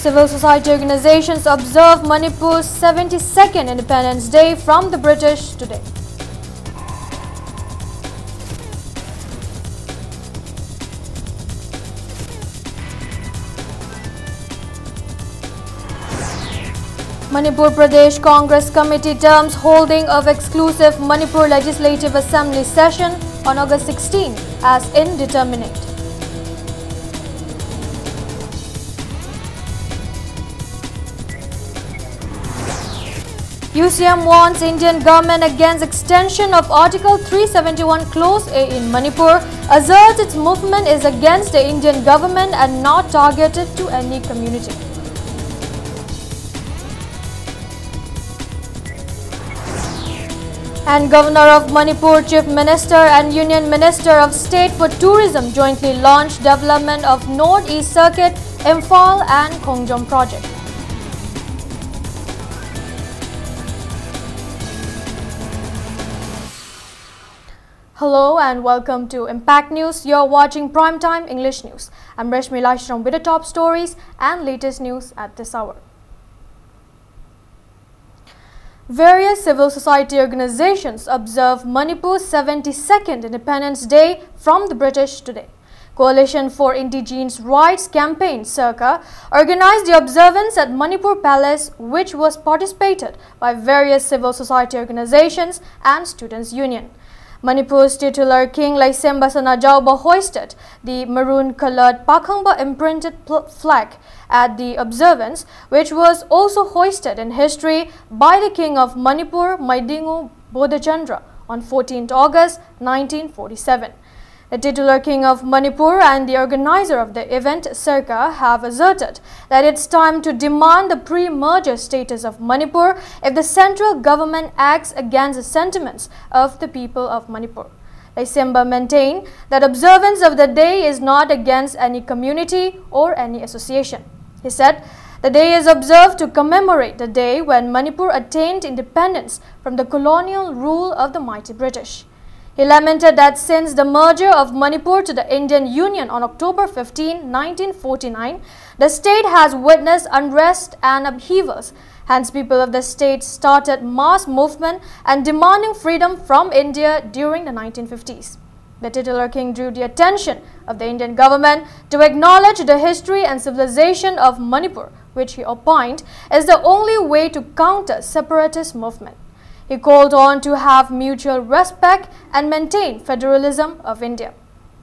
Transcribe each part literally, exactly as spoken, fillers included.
Civil society organizations observe Manipur's seventy-second Independence Day from the British today. Manipur Pradesh Congress Committee terms holding of exclusive Manipur Legislative Assembly session on August sixteen as indeterminate. U C M warns Indian government against extension of Article three seventy-one Clause A in Manipur, asserts its movement is against the Indian government and not targeted to any community. And Governor of Manipur, Chief Minister and Union Minister of State for Tourism jointly launched development of North East Circuit, Imphal and Khongjom project. Hello and welcome to Impact News. You're watching Primetime English News. I'm Reshmi Laishram with the top stories and latest news at this hour. Various civil society organizations observe Manipur's seventy-second Independence Day from the British today. Coalition for Indigenous Rights Campaign, CIRCA, organized the observance at Manipur Palace, which was participated by various civil society organizations and Students' Union. Manipur's titular king Leisemba Sanajaoba hoisted the maroon-colored Pakhangba imprinted pl- flag at the observance, which was also hoisted in history by the king of Manipur, Maidingu Bodhachandra, on fourteenth August nineteen forty-seven. The titular king of Manipur and the organizer of the event, CIRCA, have asserted that it's time to demand the pre-merger status of Manipur if the central government acts against the sentiments of the people of Manipur. Leisemba maintained that observance of the day is not against any community or any association. He said, "The day is observed to commemorate the day when Manipur attained independence from the colonial rule of the mighty British." He lamented that since the merger of Manipur to the Indian Union on October fifteenth, nineteen forty-nine, the state has witnessed unrest and upheavals. Hence, people of the state started mass movement and demanding freedom from India during the nineteen fifties. The titular king drew the attention of the Indian government to acknowledge the history and civilization of Manipur, which he opined is the only way to counter separatist movement. He called on to have mutual respect and maintain federalism of India.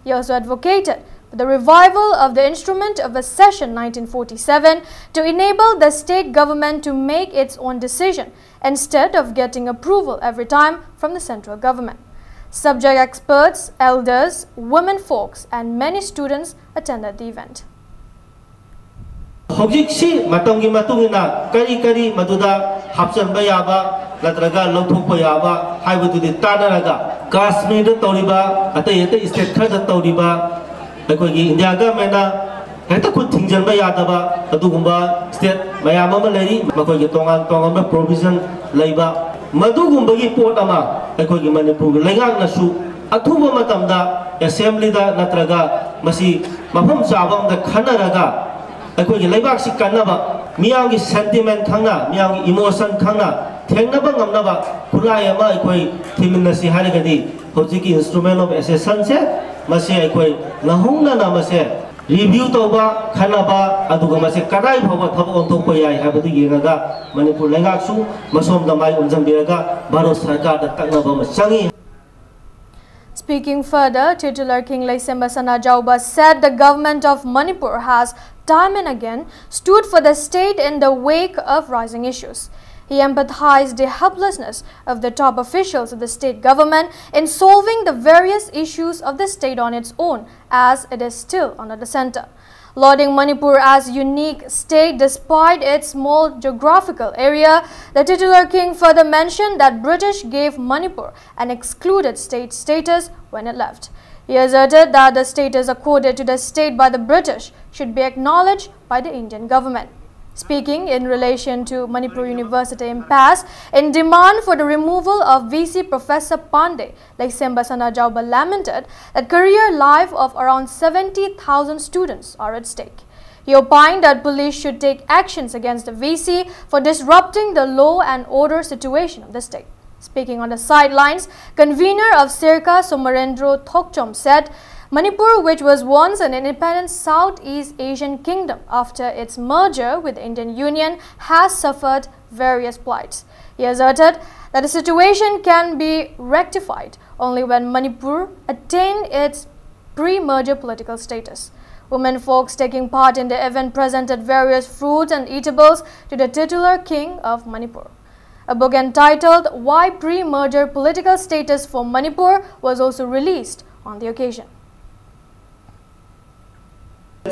He also advocated for the revival of the instrument of accession nineteen forty-seven to enable the state government to make its own decision instead of getting approval every time from the central government. Subject experts, elders, women folks, and many students attended the event. ꯍꯧꯖꯤꯛꯁꯤ ꯃꯇꯝꯒꯤ ꯃꯇꯨꯡ ꯏꯟꯅ ꯀꯔꯤ ꯀꯔꯤ ꯃꯗꯨꯗ ꯍꯥꯞꯆꯤꯟꯕ ꯌꯥꯕ ꯅꯠꯇ꯭ꯔꯒ ꯂꯧꯊꯣꯛꯄ ꯌꯥꯕ ꯍꯥꯏꯕꯗꯨꯗꯤ ꯇꯥꯟꯅꯔꯒ ꯀꯥꯁꯃꯤꯔꯗ ꯇꯧꯔꯤꯕ ꯑꯇꯩ ꯑꯇꯩ ꯁ꯭ꯇꯦꯠ ꯈꯔꯗ ꯇꯧꯔꯤꯕ ꯑꯩꯈꯣꯏꯒꯤ ꯏꯟꯗꯤꯌꯥ ꯒꯃꯦꯟꯅ ꯍꯦꯛꯇ ꯈꯨꯠ ꯊꯤꯡꯖꯤꯟꯕ ꯌꯥꯗꯕ ꯑꯗꯨꯒꯨꯝꯕ ꯁ꯭ꯇꯦꯠ ꯃꯌꯥꯝ ꯑꯃ ꯂꯩꯔꯤ꯫ ꯃꯈꯣꯏꯒꯤ ꯇꯣꯉꯥꯟ ꯇꯣꯉꯥꯟꯕ ꯄ꯭ꯔꯣꯚꯤꯖꯟ ꯂꯩꯕ ꯃꯗꯨꯒꯨꯝꯕꯒꯤ ꯄꯣꯠ ꯑꯃ ꯑꯩꯈꯣꯏꯒꯤ ꯃꯅꯤꯄꯨꯔꯒꯤ ꯂꯩꯉꯥꯛꯅꯁꯨ ꯑꯊꯨꯕ ꯃꯇꯝꯗ ꯑꯦꯁꯦꯝꯕ꯭ꯂꯤꯗ ꯅꯠꯇ꯭ꯔꯒ ꯃꯁꯤ ꯃꯐꯝ ꯆꯥꯕ ꯑꯃꯗ ꯈꯟꯅꯔꯒ ꯑꯩꯈꯣꯏꯒꯤ ꯂꯩꯕꯥꯛꯁꯤ ꯀꯟꯅꯕ, ꯃꯤꯌꯥꯝꯒꯤ ꯁꯦꯟꯇꯤꯃꯦꯟ ꯈꯪꯅ, ꯃꯤꯌꯥꯝꯒꯤ ꯏꯃꯣꯁꯟ ꯈꯪꯅ ꯊꯦꯡꯅꯕ ꯉꯝꯅꯕ ꯈꯨꯠꯂꯥꯏ ꯑꯃ ꯑꯩꯈꯣꯏ ꯊꯤꯃꯤꯟꯅꯁꯤ ꯍꯥꯏꯔꯒꯗꯤ ꯍꯧꯖꯤꯛꯀꯤ instrument of accessionꯁꯦ ꯃꯁꯤ ꯑꯩꯈꯣꯏ ꯅꯧꯍꯧꯅꯅ ꯃꯁꯦ ꯔꯤꯚ꯭ꯌꯨ ꯇꯧꯕ, ꯈꯟꯅꯕ, ꯑꯗꯨꯒ ꯃꯁꯤ ꯀꯗꯥꯏ ꯐꯥꯎꯕ ꯊꯕꯛ ꯑꯣꯟꯊꯣꯛꯄ ꯌꯥꯏ ꯍꯥꯏꯕꯗꯨ ꯌꯦꯡꯉꯒ ꯃꯅꯤꯄꯨꯔ ꯂꯩꯉꯥꯛꯁꯨ ꯃꯁꯣꯝꯗ ꯃꯥꯏ ꯑꯣꯟꯁꯤꯟꯕꯤꯔꯒ ꯚꯥꯔꯠ ꯁꯔꯀꯥꯔꯗ ꯇꯛꯅꯕ ꯑꯃ ꯆꯪꯏ꯫ Speaking further, titular King Leisemba Sanajaoba said the government of Manipur has time and again stood for the state in the wake of rising issues. He empathized the helplessness of the top officials of the state government in solving the various issues of the state on its own, as it is still under the center. Lauding Manipur as unique state despite its small geographical area, the titular king further mentioned that British gave Manipur an excluded state status when it left. He asserted that the status accorded to the state by the British should be acknowledged by the Indian government. Speaking in relation to Manipur University impasse in demand for the removal of V C Professor Pandey, Leisemba Sanajaoba lamented that career life of around seventy thousand students are at stake. He opined that police should take actions against the V C for disrupting the law and order situation of the state. Speaking on the sidelines, convener of SIRCA, Somarendro Thokchom, said Manipur, which was once an independent Southeast Asian kingdom, after its merger with the Indian Union, has suffered various plights. He asserted that the situation can be rectified only when Manipur attained its pre-merger political status. Women folks taking part in the event presented various fruits and eatables to the titular king of Manipur. A book entitled Why Pre-Merger Political Status for Manipur was also released on the occasion.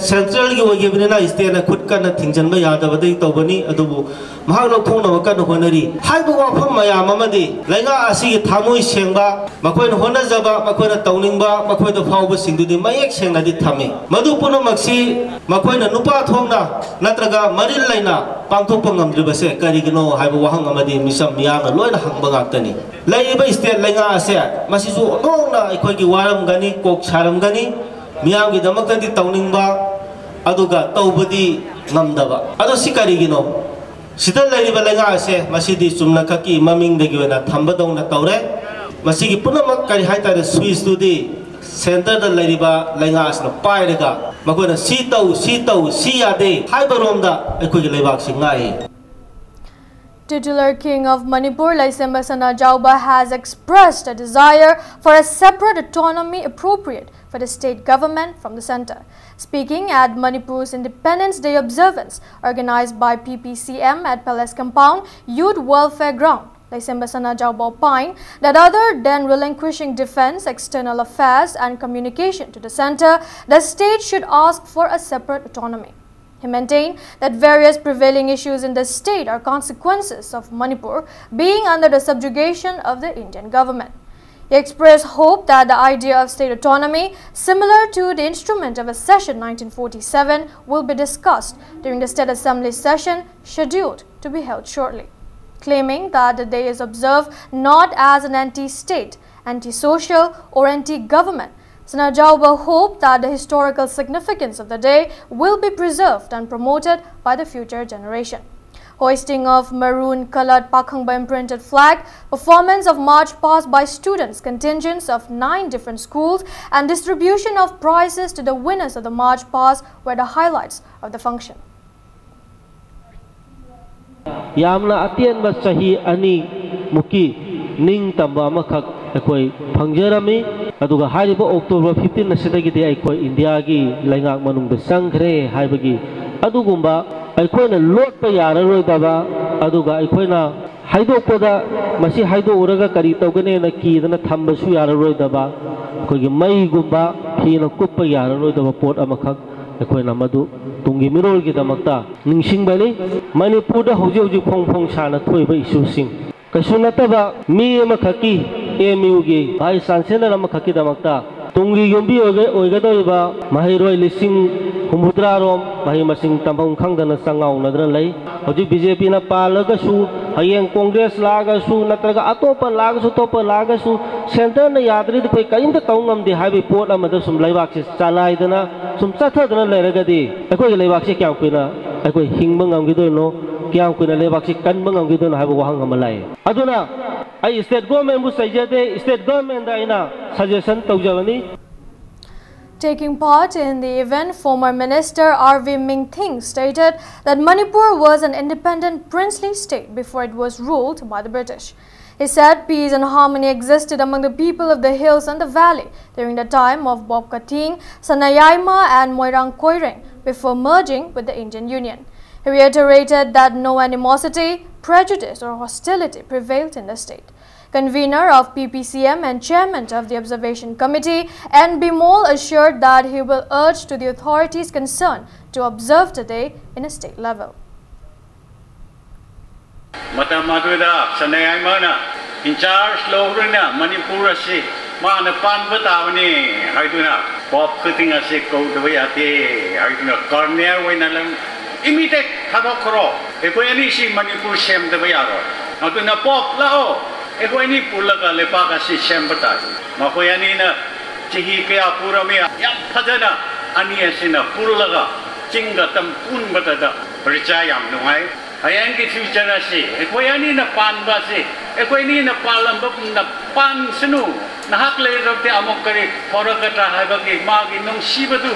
ꯁꯦꯟꯇ꯭ꯔꯦꯜꯒꯤ ꯑꯣꯏꯈꯤꯕꯅꯤꯅ ꯁ꯭ꯇꯦꯠꯅ ꯈꯨꯠ ꯀꯟꯅ ꯊꯤꯡꯖꯤꯟꯕ ꯌꯥꯗꯕꯗꯒꯤ ꯇꯧꯕꯅꯤ꯫ ꯑꯗꯨꯕꯨ ꯃꯍꯥꯛ ꯂꯧꯊꯣꯛꯅꯕ ꯀꯟꯅ ꯍꯣꯠꯅꯔꯤ꯫ ꯍꯥꯏꯕ ꯋꯥꯐꯝ ꯃꯌꯥꯝ ꯑꯃꯗꯤ ꯂꯩꯉꯥꯛ ꯑꯁꯤꯒꯤ ꯊꯃꯣꯏ ꯁꯦꯡꯕ, ꯃꯈꯣꯏꯅ ꯍꯣꯠꯅꯖꯕ, ꯃꯈꯣꯏꯅ ꯇꯧꯅꯤꯡꯕ, ꯃꯈꯣꯏꯗ ꯐꯥꯎꯕꯁꯤꯡꯗꯨꯗꯤ ꯃꯌꯦꯛ ꯁꯦꯡꯅꯗꯤ ꯊꯝꯃꯤ꯫ ꯃꯗꯨ ꯄꯨꯝꯅꯃꯛꯁꯤ ꯃꯈꯣꯏꯅ ꯅꯨꯄꯥ ꯊꯣꯛꯅ ꯅꯠꯇ꯭ꯔꯒ ꯃꯔꯤꯜ ꯂꯩꯅ ꯄꯥꯡꯊꯣꯛꯄ ꯉꯝꯗ꯭ꯔꯤꯕꯁꯦ ꯀꯔꯤꯒꯤꯅꯣ ꯍꯥꯏꯕ ꯋꯥꯍꯪ ꯑꯃꯗꯤ ꯃꯤꯆꯝ ꯃꯤꯌꯥꯝꯅ ꯂꯣꯏꯅ ꯍꯪꯕ ꯉꯥꯛꯇꯅꯤ꯫ ꯂꯩꯔꯤꯕ ꯁ꯭ꯇꯦꯠ ꯂꯩꯉꯥꯛ ꯑꯁꯦ ꯃꯁꯤꯁꯨ ꯑꯣꯟꯊꯣꯛꯅ ꯑꯩꯈꯣꯏꯒꯤ ꯋꯥꯔꯝꯒꯅꯤ, ꯀꯣꯛ ꯁꯥꯔꯝꯒꯅꯤ꯫ ꯃꯤꯌꯥꯝꯒꯤꯗꯃꯛꯇꯗꯤ ꯇꯧꯅꯤꯡꯕ, ꯑꯗꯨꯒ ꯇꯧꯕꯗꯤ ꯉꯝꯗꯕ꯫ ꯑꯗꯣ ꯁꯤ ꯀꯔꯤꯒꯤꯅꯣ? ꯁꯤꯗ ꯂꯩꯔꯤꯕ ꯂꯩꯉꯥꯛ ꯑꯁꯦ ꯃꯁꯤꯗꯤ ꯆꯨꯝꯅ ꯈꯛꯀꯤ ꯃꯃꯤꯡꯗꯒꯤ ꯑꯣꯏꯅ ꯊꯝꯕꯗꯧꯅ ꯇꯧꯔꯦ꯫ ꯃꯁꯤꯒꯤ ꯄꯨꯝꯅꯃꯛ ꯀꯔꯤ ꯍꯥꯏꯇꯥꯔꯦ, ꯁ꯭ꯋꯤꯁꯇꯨꯗꯤ ꯁꯦꯟꯇꯔꯗ ꯂꯩꯔꯤꯕ ꯂꯩꯉꯥꯛ ꯑꯁꯤꯅ ꯄꯥꯏꯔꯒ ꯃꯈꯣꯏꯅ ꯁꯤ ꯇꯧ, ꯁꯤ ꯇꯧ, ꯁꯤ ꯌꯥꯗꯦ ꯍꯥꯏꯕꯔꯣꯝꯗ ꯑꯩꯈꯣꯏꯒꯤ ꯂꯩꯕꯥꯛꯁꯤ ꯉꯥꯛꯏ꯫ Titular King of Manipur, Leisemba Sanajaoba, has expressed a desire for a separate autonomy appropriate for the state government from the center. Speaking at Manipur's Independence Day observance, organized by P P C M at Palace Compound Youth Welfare Ground, Leisemba Sanajaoba opined that other than relinquishing defense, external affairs, and communication to the center, the state should ask for a separate autonomy. He maintained that various prevailing issues in the state are consequences of Manipur being under the subjugation of the Indian government. He expressed hope that the idea of state autonomy, similar to the instrument of accession nineteen forty-seven, will be discussed during the State Assembly session scheduled to be held shortly, claiming that the day is observed not as an anti-state, anti-social, or anti-government. Sanajaoba hoped that the historical significance of the day will be preserved and promoted by the future generation. Hoisting of maroon-colored Pakhangba imprinted flag, performance of march past by students contingents of nine different schools, and distribution of prizes to the winners of the march past were the highlights of the function. ꯌꯥꯝꯅ ꯑꯇꯦꯟꯕ ꯆꯍꯤ ꯑꯅꯤꯃꯨꯛꯀꯤ ꯅꯤꯡꯇꯝꯕ ꯑꯃꯈꯛ ꯑꯩꯈꯣꯏ ꯐꯪꯖꯔꯝꯃꯤ꯫ ꯑꯗꯨꯒ ꯍꯥꯏꯔꯤꯕ October fifteen ꯑꯁꯤꯗꯒꯤꯗꯤ ꯑꯩꯈꯣꯏ ꯏꯟꯗꯤꯌꯥꯒꯤ ꯂꯩꯉꯥꯛ ꯃꯅꯨꯡꯗ ꯆꯪꯈ꯭ꯔꯦ ꯍꯥꯏꯕꯒꯤ ꯑꯗꯨꯒꯨꯝꯕ ꯑꯩꯈꯣꯏꯅ ꯂꯣꯠꯄ ꯌꯥꯔꯔꯣꯏꯗꯕ, ꯑꯗꯨꯒ ꯑꯩꯈꯣꯏꯅ ꯍꯥꯏꯗꯣꯛꯄꯗ ꯃꯁꯤ ꯍꯥꯏꯗꯣꯛꯎꯔꯒ ꯀꯔꯤ ꯇꯧꯒꯅꯦꯅ ꯀꯤꯗꯅ ꯊꯝꯕꯁꯨ ꯌꯥꯔꯔꯣꯏꯗꯕ, ꯑꯩꯈꯣꯏꯒꯤ ꯃꯩꯒꯨꯝꯕ ꯐꯤꯅ ꯀꯨꯞꯄ ꯌꯥꯔꯔꯣꯏꯗꯕ ꯄꯣꯠ ꯑꯃꯈꯛ ꯑꯩꯈꯣꯏꯅ ꯃꯗꯨ ꯇꯨꯡꯒꯤ ꯃꯤꯔꯣꯜꯒꯤꯗꯃꯛꯇ ꯅꯤꯡꯁꯤꯡꯕꯅꯤ꯫ ꯃꯅꯤꯄꯨꯔꯗ ꯍꯧꯖꯤꯛ ꯍꯧꯖꯤꯛ ꯐꯣꯡ ꯐꯣꯡ ꯁꯥꯅ ꯊꯣꯛꯏꯕ ꯏꯁꯨꯁꯤꯡ, ꯀꯩꯁꯨ ꯅꯠꯇꯕ ꯃꯤ ꯑꯃꯈꯛꯀꯤ, ꯑꯦꯝ ꯌꯨꯒꯤ ꯚꯥꯏꯁ ꯆꯥꯟꯁꯦꯂꯔ ꯑꯃꯈꯛꯀꯤꯗꯃꯛꯇ ꯇꯨꯡꯒꯤ ꯌꯨꯝꯕꯤ ꯑꯣꯏꯒ-, ꯑꯣꯏꯒꯗꯧꯔꯤꯕ ꯃꯍꯩꯔꯣꯏ ꯂꯤꯁꯤꯡ ꯍꯨꯝꯐꯨꯇꯔꯥ ꯔꯣꯝ ꯃꯍꯩ ꯃꯁꯤꯡ ꯇꯝꯐꯝ ꯈꯪꯗꯅ ꯆꯉꯥꯎꯅꯗꯅ ꯂꯩ꯫ ꯍꯧꯖꯤꯛ ꯕꯤ ꯖꯦ ꯄꯤꯅ ꯄꯥꯜꯂꯒꯁꯨ, ꯍꯌꯦꯡ ꯀꯣꯡꯒ꯭ꯔꯦꯁ ꯂꯥꯛꯑꯒꯁꯨ, ꯅꯠꯇ꯭ꯔꯒ ꯑꯇꯣꯞꯄ ꯂꯥꯛꯑꯒꯁꯨ, ꯑꯇꯣꯞꯄ ꯂꯥꯛꯑꯒꯁꯨ, ꯁꯦꯟꯇꯔꯅ ꯌꯥꯗ꯭ꯔꯗꯤ ꯑꯩꯈꯣꯏ ꯀꯔꯤꯝꯇ ꯇꯧ ꯉꯝꯗꯦ ꯍꯥꯏꯕꯒꯤ ꯄꯣꯠ ꯑꯃꯗ ꯁꯨꯝ ꯂꯩꯕꯥꯛꯁꯤ ꯆꯂꯥꯏꯗꯅ ꯁꯨꯝ ꯆꯠꯊꯗꯅ ꯂꯩꯔꯒꯗꯤ ꯑꯩꯈꯣꯏꯒꯤ ꯂꯩꯕꯥꯛꯁꯤ ꯀꯌꯥꯝ ꯀꯨꯏꯅ ꯑꯩꯈꯣꯏ ꯍꯤꯡꯕ ꯉꯝꯈꯤꯗꯣꯏꯅꯣ? ꯀꯌꯥꯝ ꯀꯨꯏꯅ ꯂꯩꯕꯥꯛꯁꯤ ꯀꯟꯕ ꯉꯝꯈꯤꯗꯣꯏꯅꯣ ꯍꯥꯏꯕ ꯋꯥꯍꯪ ꯑꯃ ꯂꯥꯛꯑꯦ꯫ ꯑꯗꯨꯅ ꯑꯩ ꯁ꯭ꯇꯦꯠ ꯒꯣꯔꯃꯦꯟꯕꯨ ꯆꯩꯖꯗꯦ, ꯁ꯭ꯇꯦꯠ ꯒꯣꯔꯃꯦꯟꯗ ꯑꯩꯅ ꯁꯖꯦꯁꯟ ꯇꯧꯖꯕꯅꯤ꯫ Taking part in the event, former Minister R V Mingthing stated that Manipur was an independent princely state before it was ruled by the British. He said peace and harmony existed among the people of the hills and the valley during the time of Bobka Thieng, Sanayaima and Moirang Koireng before merging with the Indian Union. He reiterated that no animosity, prejudice or hostility prevailed in the state. Convener of P P C M and chairman of the Observation Committee, N Bimol, assured that he will urge to the authorities concerned to observe the day in a state level. ꯃꯇꯝ ꯑꯗꯨꯗ ꯁꯅꯥꯌꯥꯏꯃꯅ In charge ꯂꯧꯔꯅ Manipur ꯑꯁꯤ ꯃꯥꯅ ꯄꯥꯟꯕ ꯇꯥꯕꯅꯤ ꯍꯥꯏꯗꯨꯅ ꯄꯣꯞ ꯈꯨꯗꯤꯡ ꯑꯁꯤ ꯀꯧꯗꯕ ꯌꯥꯗꯦ ꯍꯥꯏꯗꯨꯅ ꯀꯔꯅꯦꯜ ꯑꯣꯏꯅ ꯂꯪ ꯏꯃꯤꯗꯦꯠ ꯊꯥꯗꯣꯛꯈ꯭ꯔꯣ꯫ ꯑꯩꯈꯣꯏ ꯑꯅꯤꯁꯤ ꯃꯅꯤꯄꯨꯔ ꯁꯦꯝꯗꯕ ꯌꯥꯔꯣꯏ꯫ ꯑꯗꯨꯅ ꯄꯣꯞ ꯂꯥꯛꯑꯣ, ꯑꯩꯈꯣꯏ ꯑꯅꯤ ꯄꯨꯜꯂꯒ ꯂꯩꯕꯥꯛ ꯑꯁꯤ ꯁꯦꯝꯕ ꯇꯥꯏ꯫ ꯃꯈꯣꯏ ꯑꯅꯤꯅ ꯆꯍꯤ ꯀꯌꯥ ꯄꯨꯔꯝꯃꯤ, ꯌꯥꯝ ꯐꯖꯅ ꯑꯅꯤ ꯑꯁꯤꯅ ꯄꯨꯜꯂꯒ ꯆꯤꯡꯒ ꯇꯝ ꯄꯨꯟꯕꯗꯗ ꯄꯔꯤꯆꯥ ꯌꯥꯝ ꯅꯨꯡꯉꯥꯏ꯫ ꯍꯌꯦꯡꯒꯤ ꯐ꯭ꯌꯨꯆꯔ ꯑꯁꯤ ꯑꯩꯈꯣꯏ ꯑꯅꯤꯅ ꯄꯥꯟꯕ ꯑꯁꯤ, ꯑꯩꯈꯣꯏ ꯑꯅꯤꯅ ꯄꯥꯜꯂꯝꯕꯒꯨꯝꯅ ꯄꯥꯟꯁꯅꯨ꯫ ꯅꯍꯥꯛ ꯂꯩꯔꯕꯗꯤ ꯑꯃꯨꯛ ꯀꯔꯤ ꯊꯣꯔꯛꯀꯗ꯭ꯔꯥ ꯍꯥꯏꯕꯒꯤ ꯃꯥꯒꯤ ꯅꯨꯡꯁꯤꯕꯗꯨ,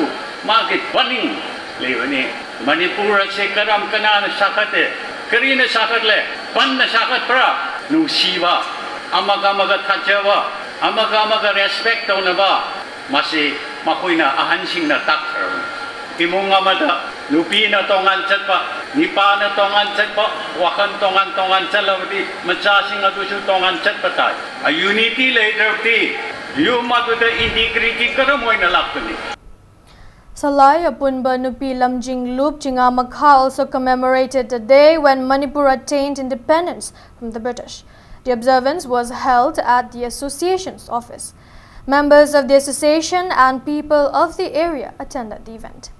ꯃꯥꯒꯤ ꯄꯅꯤꯡ ꯂꯩꯕꯅꯤ꯫ ꯃꯅꯤꯄꯨꯔ ꯑꯁꯤ ꯀꯔꯝ ꯀꯅꯥꯅ ꯁꯥꯒꯠꯇꯦ? ꯀꯔꯤꯅ ꯁꯥꯒꯠꯂꯦ? ꯄꯟꯅ ꯁꯥꯒꯠꯄ꯭ꯔꯥ? ꯅꯨꯡꯁꯤꯕ, ꯑꯃꯒ ꯑꯃꯒ ꯊꯥꯖꯕ, ꯑꯃꯒ ꯑꯃꯒ ꯔꯦꯁꯄꯦꯛ ꯇꯧꯅꯕ, ꯃꯁꯤ ꯃꯈꯣꯏꯅ ꯑꯍꯟꯁꯤꯡꯅ ꯇꯥꯛꯈ꯭ꯔꯕꯅꯤ꯫ ꯏꯃꯨꯡ ꯑꯃꯗ ꯅꯨꯄꯤꯅ ꯇꯣꯉꯥꯟ ꯆꯠꯄ, ꯅꯤꯄꯥꯅ ꯇꯣꯉꯥꯟ ꯆꯠꯄ, ꯋꯥꯈꯜ ꯇꯣꯉꯥꯟ ꯇꯣꯉꯥꯟ ꯆꯠꯂꯕꯗꯤ ꯃꯆꯥꯁꯤꯡ ꯑꯗꯨꯁꯨ ꯇꯣꯉꯥꯟ ꯆꯠꯄ ꯇꯥꯏ꯫ ꯑ ꯌꯨꯅꯤꯇꯤ ꯂꯩꯇ꯭ꯔꯕꯗꯤ ꯌꯨꯝ ꯑꯗꯨꯗ ꯏꯟꯇꯤꯒ꯭ꯔꯤꯇꯤ ꯀꯔꯝ ꯑꯣꯏꯅ ꯂꯥꯛꯀꯅꯤ? Salai Apunba Nupi Lamjing Lup Chinga Makha also commemorated the day when Manipur attained independence from the British. The observance was held at the association's office. Members of the association and people of the area attended the event.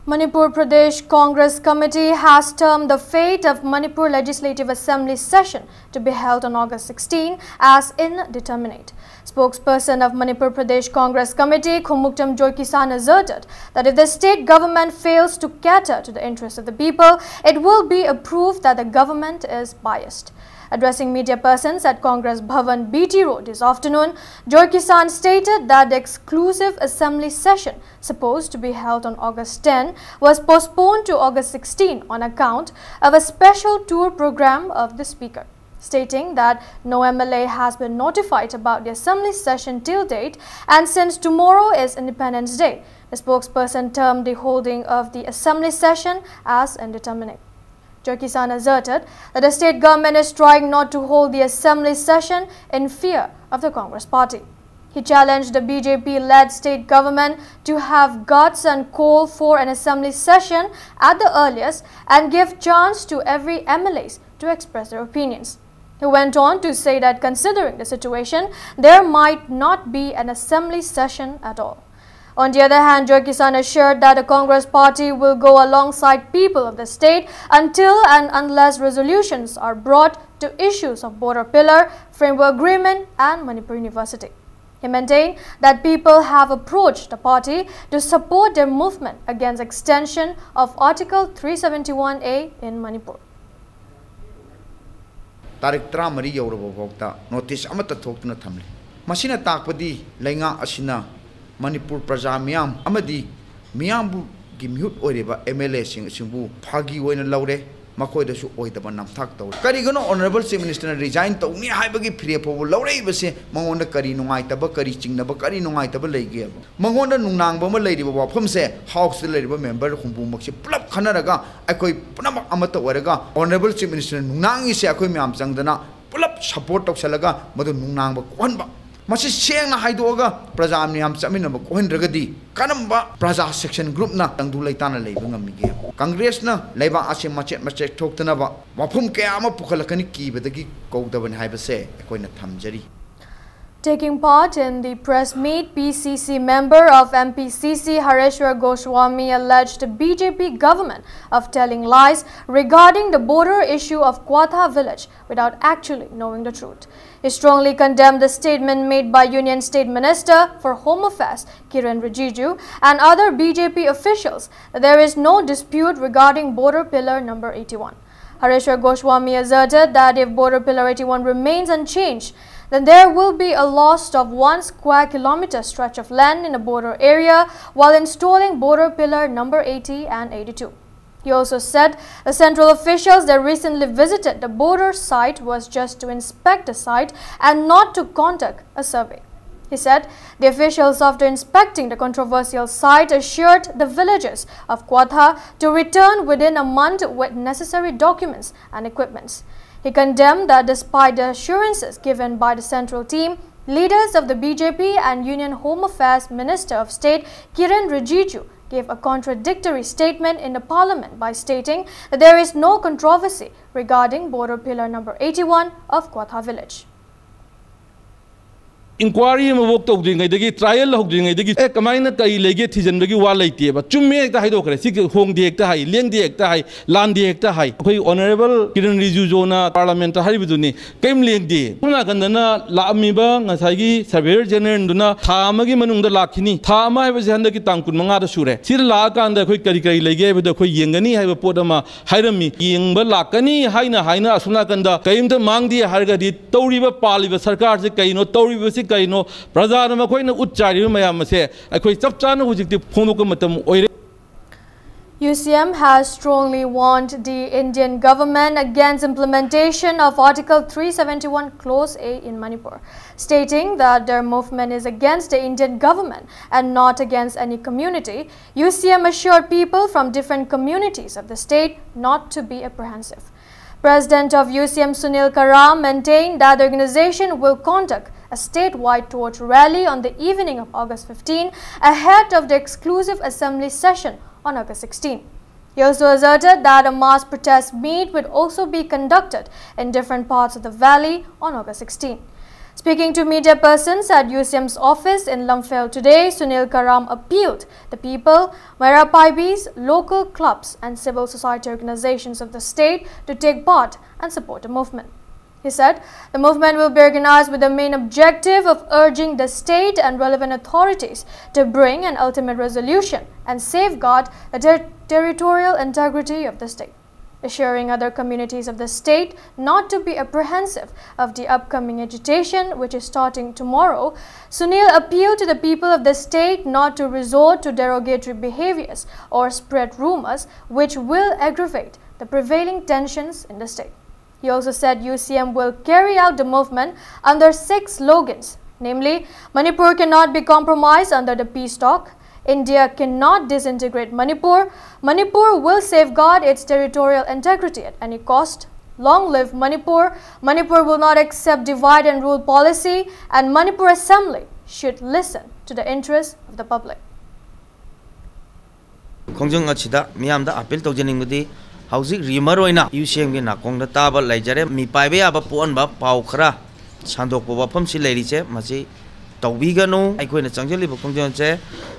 Manipur Pradesh Congress Committee has termed the fate of Manipur Legislative Assembly session to be held on August sixteen as indeterminate. Spokesperson of Manipur Pradesh Congress Committee, Khumuktam Joykisan, asserted that if the state government fails to cater to the interests of the people, it will be a proof that the government is biased. Addressing media persons at Congress Bhavan, B T Road this afternoon, Joykisan stated that the exclusive assembly session supposed to be held on August ten was postponed to August sixteen on account of a special tour program of the speaker, stating that no M L A has been notified about the assembly session till date, and since tomorrow is Independence Day, the spokesperson termed the holding of the assembly session as indeterminate. Joykisan asserted that the state government is trying not to hold the assembly session in fear of the Congress party. He challenged the B J P-led state government to have guts and call for an assembly session at the earliest and give chance to every M L As to express their opinions. He went on to say that considering the situation, there might not be an assembly session at all. On the other hand, Joy Kisan assured that the Congress party will go alongside people of the state until and unless resolutions are brought to issues of border pillar, framework agreement and Manipur University. He maintained that people have approached the party to support their movement against extension of Article three seventy-one A in Manipur. ꯇꯥꯔꯤꯛ ꯇꯔꯥꯃꯔꯤ ꯌꯧꯔꯕ ꯐꯥꯎꯗ notice ꯑꯃꯠꯇ ꯊꯣꯛꯇꯨꯅ ꯊꯝꯂꯤ꯫ ꯃꯁꯤꯅ ꯇꯥꯛꯄꯗꯤ ꯂꯩꯉꯥꯛ ꯑꯁꯤꯅ ꯃꯅꯤꯄꯨꯔ ꯄ꯭ꯔꯖꯥ ꯃꯤꯌꯥꯝ ꯑꯃꯗꯤ ꯃꯤꯌꯥꯝꯕꯨꯒꯤ ꯃꯤꯍꯨꯠ ꯑꯣꯏꯔꯤꯕ ꯑꯦꯝ ꯑꯦꯜ ꯑꯦꯁꯤꯡ ꯑꯁꯤꯕꯨ ꯐꯥꯒꯤ ꯑꯣꯏꯅ ꯂꯧꯔꯦ, ꯃꯈꯣꯏꯗꯁꯨ ꯑꯣꯏꯗꯕ ꯅꯝꯊꯥꯛ ꯇꯧꯔꯦ꯫ ꯀꯔꯤꯒꯨꯝꯕ ꯑꯣꯅꯔꯦꯕꯜ ꯆꯤꯐ ꯃꯤꯅꯤꯁꯇꯔꯅ ꯔꯤꯖꯥꯏꯟ ꯇꯧꯅꯤ ꯍꯥꯏꯕꯒꯤ ꯐꯤꯔꯦꯞ ꯐꯥꯎꯕ ꯂꯧꯔꯛꯏꯕꯁꯦ ꯃꯉꯣꯟꯗ ꯀꯔꯤ ꯅꯨꯡꯉꯥꯏꯇꯕ, ꯀꯔꯤ ꯆꯤꯡꯅꯕ, ꯀꯔꯤ ꯅꯨꯡꯉꯥꯏꯇꯕ ꯂꯩꯒꯦꯕ? ꯃꯉꯣꯟꯗ ꯅꯨꯡꯅꯥꯡꯕ ꯑꯃ ꯂꯩꯔꯤꯕ ꯋꯥꯐꯝꯁꯦ ꯍꯥꯎꯁꯇ ꯂꯩꯔꯤꯕ ꯃꯦꯝꯕꯔ ꯍꯨꯝꯐꯨꯃꯛꯁꯦ ꯄꯨꯂꯞ ꯈꯟꯅꯔꯒ ꯑꯩꯈꯣꯏ ꯄꯨꯝꯅꯃꯛ ꯑꯃꯠꯇ ꯑꯣꯏꯔꯒ ꯑꯣꯅꯔꯦꯕꯜ ꯆꯤꯐ ꯃꯤꯅꯤꯁꯇꯔꯅ ꯅꯨꯡꯅꯥꯡꯉꯤꯁꯦ ꯑꯩꯈꯣꯏ ꯃꯌꯥꯝ ꯆꯪꯗꯅ ꯄꯨꯂꯞ ꯁꯄꯣꯔꯠ ꯇꯧꯁꯜꯂꯒ ꯃꯗꯨ ꯅꯨꯡꯅꯥꯡꯕ ꯀꯣꯛꯍꯟꯕ꯫ ꯃꯁꯤ ꯁꯦꯡꯅ ꯍꯥꯏꯗꯣꯛꯑꯒ ꯄ꯭ꯔꯖꯥ ꯃꯌꯥꯝ ꯆꯠꯃꯤꯟꯅꯕ ꯀꯣꯛꯍꯟꯗ꯭ꯔꯒꯗꯤ ꯀꯔꯝꯕ ꯄ꯭ꯔꯖꯥ ꯁꯦꯛꯁꯟ ꯒ꯭ꯔꯨꯞꯅ ꯇꯪꯗꯨ ꯂꯩꯇꯥꯅ ꯂꯩꯕ ꯉꯝꯃꯤꯒꯦ? ꯀꯪꯒ꯭ꯔꯦꯁꯅ ꯂꯩꯕꯥꯛ ꯑꯁꯤ ꯃꯆꯦꯠ ꯃꯆꯦꯠ ꯊꯣꯛꯇꯅꯕ ꯋꯥꯐꯝ ꯀꯌꯥ ꯑꯃ ꯄꯨꯈꯠꯂꯛꯀꯅꯤ ꯀꯤꯕꯗꯒꯤ ꯀꯧꯗꯕꯅꯤ ꯍꯥꯏꯕꯁꯦ ꯑꯩꯈꯣꯏꯅ ꯊꯝꯖꯔꯤ꯫ Taking part in the press meet, P C C member of M P C C Hareshwar Goswami alleged the B J P government of telling lies regarding the border issue of Kwatha village without actually knowing the truth. He strongly condemned the statement made by Union State Minister for Home Affairs Kiren Rijiju and other B J P officials that there is no dispute regarding border pillar number eighty-one. Hareshwar Goswami asserted that if border pillar eighty-one remains unchanged, then there will be a loss of one square kilometer stretch of land in a border area while installing border pillar number eighty and eighty-two. He also said the central officials that recently visited the border site was just to inspect the site and not to conduct a survey. He said the officials, after inspecting the controversial site, assured the villagers of Kwatha to return within a month with necessary documents and equipments. He condemned that despite the assurances given by the central team, leaders of the B J P and Union Home Affairs Minister of State Kiren Rijiju gave a contradictory statement in the parliament by stating that there is no controversy regarding border pillar number eighty-one of Kwatha village. Inquiry ꯑꯃꯐꯥꯎ ꯇꯧꯗ꯭ꯔꯤꯉꯩꯗꯒꯤ, trial ꯍꯧꯗ꯭ꯔꯤꯉꯩꯗꯒꯤ, ꯑꯦ, ꯀꯃꯥꯏꯅ ꯀꯔꯤ ꯂꯩꯒꯦ ꯊꯤꯖꯤꯟꯕꯒꯤ ꯋꯥ ꯂꯩꯇꯦꯕ꯫ ꯆꯨꯝꯃꯦ ꯍꯦꯛꯇ ꯍꯥꯏꯗꯣꯛꯈ꯭ꯔꯦ꯫ ꯁꯤ ꯍꯣꯡꯗꯦ ꯍꯦꯛꯇ ꯍꯥꯏ, ꯂꯦꯡꯗꯦ ꯍꯦꯛꯇ ꯍꯥꯏ, ꯂꯥꯟꯗꯦ ꯍꯦꯛꯇ ꯍꯥꯏ꯫ ꯑꯩꯈꯣꯏ Honourable Kiren Rijijuna parliament ꯇ ꯍꯥꯏꯔꯤꯕꯗꯨꯅꯤ, ꯀꯔꯤꯝ ꯂꯦꯡꯗꯦ꯫ ꯁꯣꯝ ꯅꯥꯀꯟꯗꯅ ꯂꯥꯛꯑꯝꯃꯤꯕ ꯉꯁꯥꯏꯒꯤ surveyor general ꯗꯨꯅ ꯊꯥ ꯑꯃꯒꯤ ꯃꯅꯨꯡꯗ ꯂꯥꯛꯈꯤꯅꯤ, ꯊꯥ ꯑꯃ ꯍꯥꯏꯕꯁꯦ ꯍꯟꯗꯛꯀꯤ ꯇꯥꯡ ꯀꯨꯟꯃꯉꯥꯗ ꯁꯨꯔꯦ꯫ ꯁꯤꯗ ꯂꯥꯛꯑꯀꯥꯟꯗ ꯑꯩꯈꯣꯏ ꯀꯔꯤ ꯀꯔꯤ ꯂꯩꯒꯦ ꯍꯥꯏꯕꯗꯣ ꯑꯩꯈꯣꯏ ꯌꯦꯡꯒꯅꯤ ꯍꯥꯏꯕ ꯄꯣꯠ ꯑꯃ ꯍꯥꯏꯔꯝꯃꯤ꯫ ꯌꯦꯡꯕ ꯂꯥꯛꯀꯅꯤ ꯍꯥꯏꯅ ꯍꯥꯏꯅ ꯑꯁꯣꯝ ꯅꯥꯀꯟꯗ ꯀꯔꯤꯝꯇ ꯃꯥꯡꯗꯦ ꯍꯥꯏꯔꯒꯗꯤ ꯇꯧꯔꯤꯕ ꯄꯥꯜꯂꯤꯕ ꯁꯔꯀꯥꯔꯁꯦ ꯀꯩꯅꯣ, ꯇꯧꯔꯤꯕꯁꯤ ꯀꯩꯅꯣ, ꯄ꯭ꯔꯖꯥꯅ ꯃꯈꯣꯏꯅ ꯎꯠ ꯆꯥꯏꯔꯤꯕ ꯃꯌꯥꯝ ꯑꯁꯦ ꯑꯩꯈꯣꯏ ꯆꯞ ꯆꯥꯅ ꯍꯧꯖꯤꯛꯇꯤ ꯐꯣꯡꯗꯣꯛꯄ ꯃꯇꯝ ꯑꯣꯏꯔꯦ꯫ U C M has strongly warned the Indian government against implementation of Article three seventy-one Clause A in Manipur, stating that their movement is against the Indian government and not against any community. U C M assured people from different communities of the state not to be apprehensive. President of U C M Sunil Karam maintained that the organization will conduct a statewide torch rally on the evening of August fifteen, ahead of the exclusive assembly session on August sixteen. He also asserted that a mass protest meet would also be conducted in different parts of the valley on August sixteen. Speaking to media persons at U C M's office in Lamphel today, Sunil Karam appealed the people, Meira Paibis, local clubs and civil society organizations of the state to take part and support the movement. He said the movement will be organized with the main objective of urging the state and relevant authorities to bring an ultimate resolution and safeguard the ter- territorial integrity of the state, assuring other communities of the state not to be apprehensive of the upcoming agitation, which is starting tomorrow. Sunil appealed to the people of the state not to resort to derogatory behaviors or spread rumors, which will aggravate the prevailing tensions in the state. He also said U C M will carry out the movement under six slogans, namely, Manipur cannot be compromised under the peace talk, India cannot disintegrate Manipur, Manipur will safeguard its territorial integrity at any cost, long live Manipur, Manipur will not accept divide and rule policy, and Manipur Assembly should listen to the interests of the public. ꯈꯣꯡꯖꯪ ꯑꯁꯤꯗ ꯃꯤꯌꯥꯝꯗ appeal ꯇꯧꯖꯅꯤꯡꯕꯗꯤ, ꯍꯧꯖꯤꯛ ꯔꯤꯃꯔ ꯑꯣꯏꯅ U ꯁꯤ ꯑꯦꯝꯒꯤ ꯅꯥꯀꯣꯡꯗ ꯇꯥꯕ ꯂꯩꯖꯔꯦ꯫ ꯃꯤꯄꯥꯏꯕ ꯌꯥꯕ ꯄꯣꯛꯍꯟꯕ ꯄꯥꯎ ꯈꯔ ꯁꯟꯗꯣꯛꯄ ꯋꯥꯐꯝꯁꯤ ꯂꯩꯔꯤꯁꯦ, ꯃꯁꯤ ꯇꯧꯕꯤꯒꯅꯨ꯫ ꯑꯩꯈꯣꯏꯅ ꯆꯪꯁꯤꯜꯂꯤꯕ ꯈꯣꯡꯖꯪꯁꯦ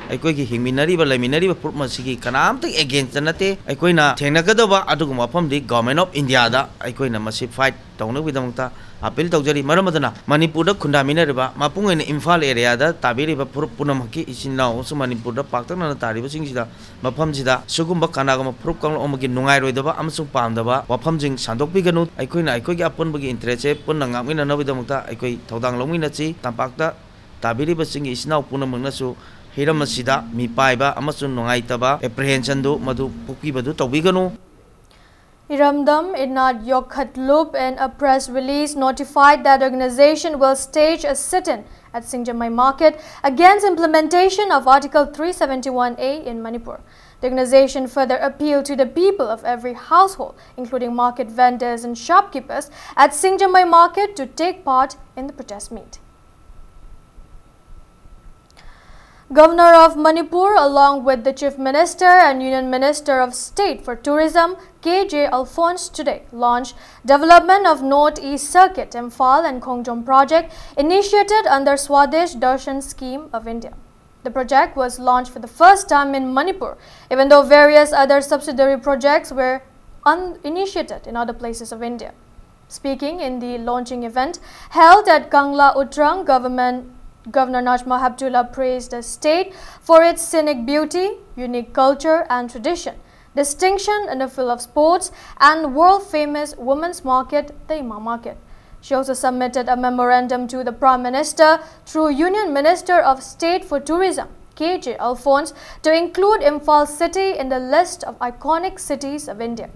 ꯑꯩꯈꯣꯏꯒꯤ ꯍꯤꯡꯃꯤꯟꯅꯔꯤꯕ, ꯂꯩꯃꯤꯟꯅꯔꯤꯕ ꯐꯨꯔꯨꯞ ꯑꯁꯤꯒꯤ ꯀꯅꯥꯝꯇ ꯑꯦꯒꯦꯟꯁꯇ ꯅꯠꯇꯦ꯫ ꯑꯩꯈꯣꯏꯅ ꯊꯦꯡꯅꯒꯗꯕ ꯑꯗꯨꯒꯨꯝꯕ ꯋꯥꯐꯝꯗꯤ ꯒꯣꯚꯔꯟꯃꯦꯟꯠ ꯑꯣꯐ ꯏꯟꯗꯤꯌꯥꯗ ꯑꯩꯈꯣꯏꯅ ꯃꯁꯤ ꯐꯥꯏꯠ ꯇꯧꯅꯕꯒꯤꯗꯃꯛꯇ ꯑꯥꯄꯤꯜ ꯇꯧꯖꯔꯤ꯫ ꯃꯔꯝ ꯑꯗꯨꯅ ꯃꯅꯤꯄꯨꯔꯗ ꯈꯨꯟꯗꯥꯃꯤꯟꯅꯔꯤꯕ, ꯃꯄꯨꯡ ꯑꯣꯏꯅ ꯏꯝꯐꯥꯜ ꯑꯦꯔꯤꯌꯥꯗ ꯇꯥꯕꯤꯔꯤꯕ ꯐꯨꯔꯨꯞ ꯄꯨꯝꯅꯃꯛꯀꯤ ꯏꯆꯤꯟ ꯏꯅꯥꯎ ꯑꯃꯁꯨꯡ ꯃꯅꯤꯄꯨꯔꯗ ꯄꯥꯛꯇꯛꯅꯅ ꯇꯥꯔꯤꯕꯁꯤꯡꯁꯤꯗ ꯃꯐꯝꯁꯤꯗ ꯁꯤꯒꯨꯝꯕ ꯀꯅꯥꯒꯨꯝꯕ ꯐꯨꯔꯨꯞ ꯀꯥꯡꯂꯨꯞ ꯑꯃꯒꯤ ꯅꯨꯡꯉꯥꯏꯔꯣꯏꯗꯕ ꯑꯃꯁꯨꯡ ꯄꯥꯝꯗꯕ ꯋꯥꯐꯝꯁꯤꯡ ꯁꯟꯗꯣꯛꯄꯤꯒꯅꯨ꯫ ꯑꯩꯈꯣꯏꯅ ꯑꯩꯈꯣꯏꯒꯤ ꯑꯄꯨꯟꯕꯒꯤ ꯏꯟꯇꯔꯦꯁꯁꯦ ꯄꯨꯟꯅ ꯉꯥꯛꯃꯤꯟꯅꯅꯕꯒꯤꯗꯃꯛꯇ ꯑꯩꯈꯣꯏ ꯊꯧꯗꯥꯡ ꯂꯧꯃꯤꯟꯅꯁꯤ꯫ ꯇꯝꯄꯥꯛꯇ ꯇꯥꯕꯤꯔꯤꯕꯁꯤꯡꯒꯤ ꯏꯆꯤꯟ ꯏꯅꯥꯎ ꯄꯨꯝꯅꯃꯛꯅꯁꯨ ꯍꯤꯔꯝ ꯑꯁꯤꯗ ꯃꯤꯄꯥꯏꯕ ꯑꯃꯁꯨꯡ ꯅꯨꯡꯉꯥꯏꯇꯕ ꯑꯦꯄ꯭ꯔꯤꯍꯦꯟꯁꯟꯗꯨ ꯃꯗꯨ ꯄꯣꯛꯄꯤꯕꯗꯨ ꯇꯧꯕꯤꯒꯅꯨ꯫ Iramdam Inat Yokhatlup, in a press release, notified that the organization will stage a sit-in at Singjamei Market against implementation of Article three seventy-one A in Manipur. The organization further appealed to the people of every household, including market vendors and shopkeepers at Singjamei Market, to take part in the protest meet. Governor of Manipur, along with the Chief Minister and Union Minister of State for Tourism, K J Alphonse, today launched development of North East Circuit, Imphal and Khongjom project initiated under Swadesh Darshan scheme of India. The project was launched for the first time in Manipur, even though various other subsidiary projects were un-, initiated in other places of India. Speaking in the launching event held at Kangla Utrang, government, Governor Najma Heptulla praised the state for its scenic beauty, unique culture and tradition, distinction in the field of sports, and world-famous women's market, the Ima Market. She also submitted a memorandum to the Prime Minister through Union Minister of State for Tourism, K J Alphonse, to include Imphal city in the list of iconic cities of India.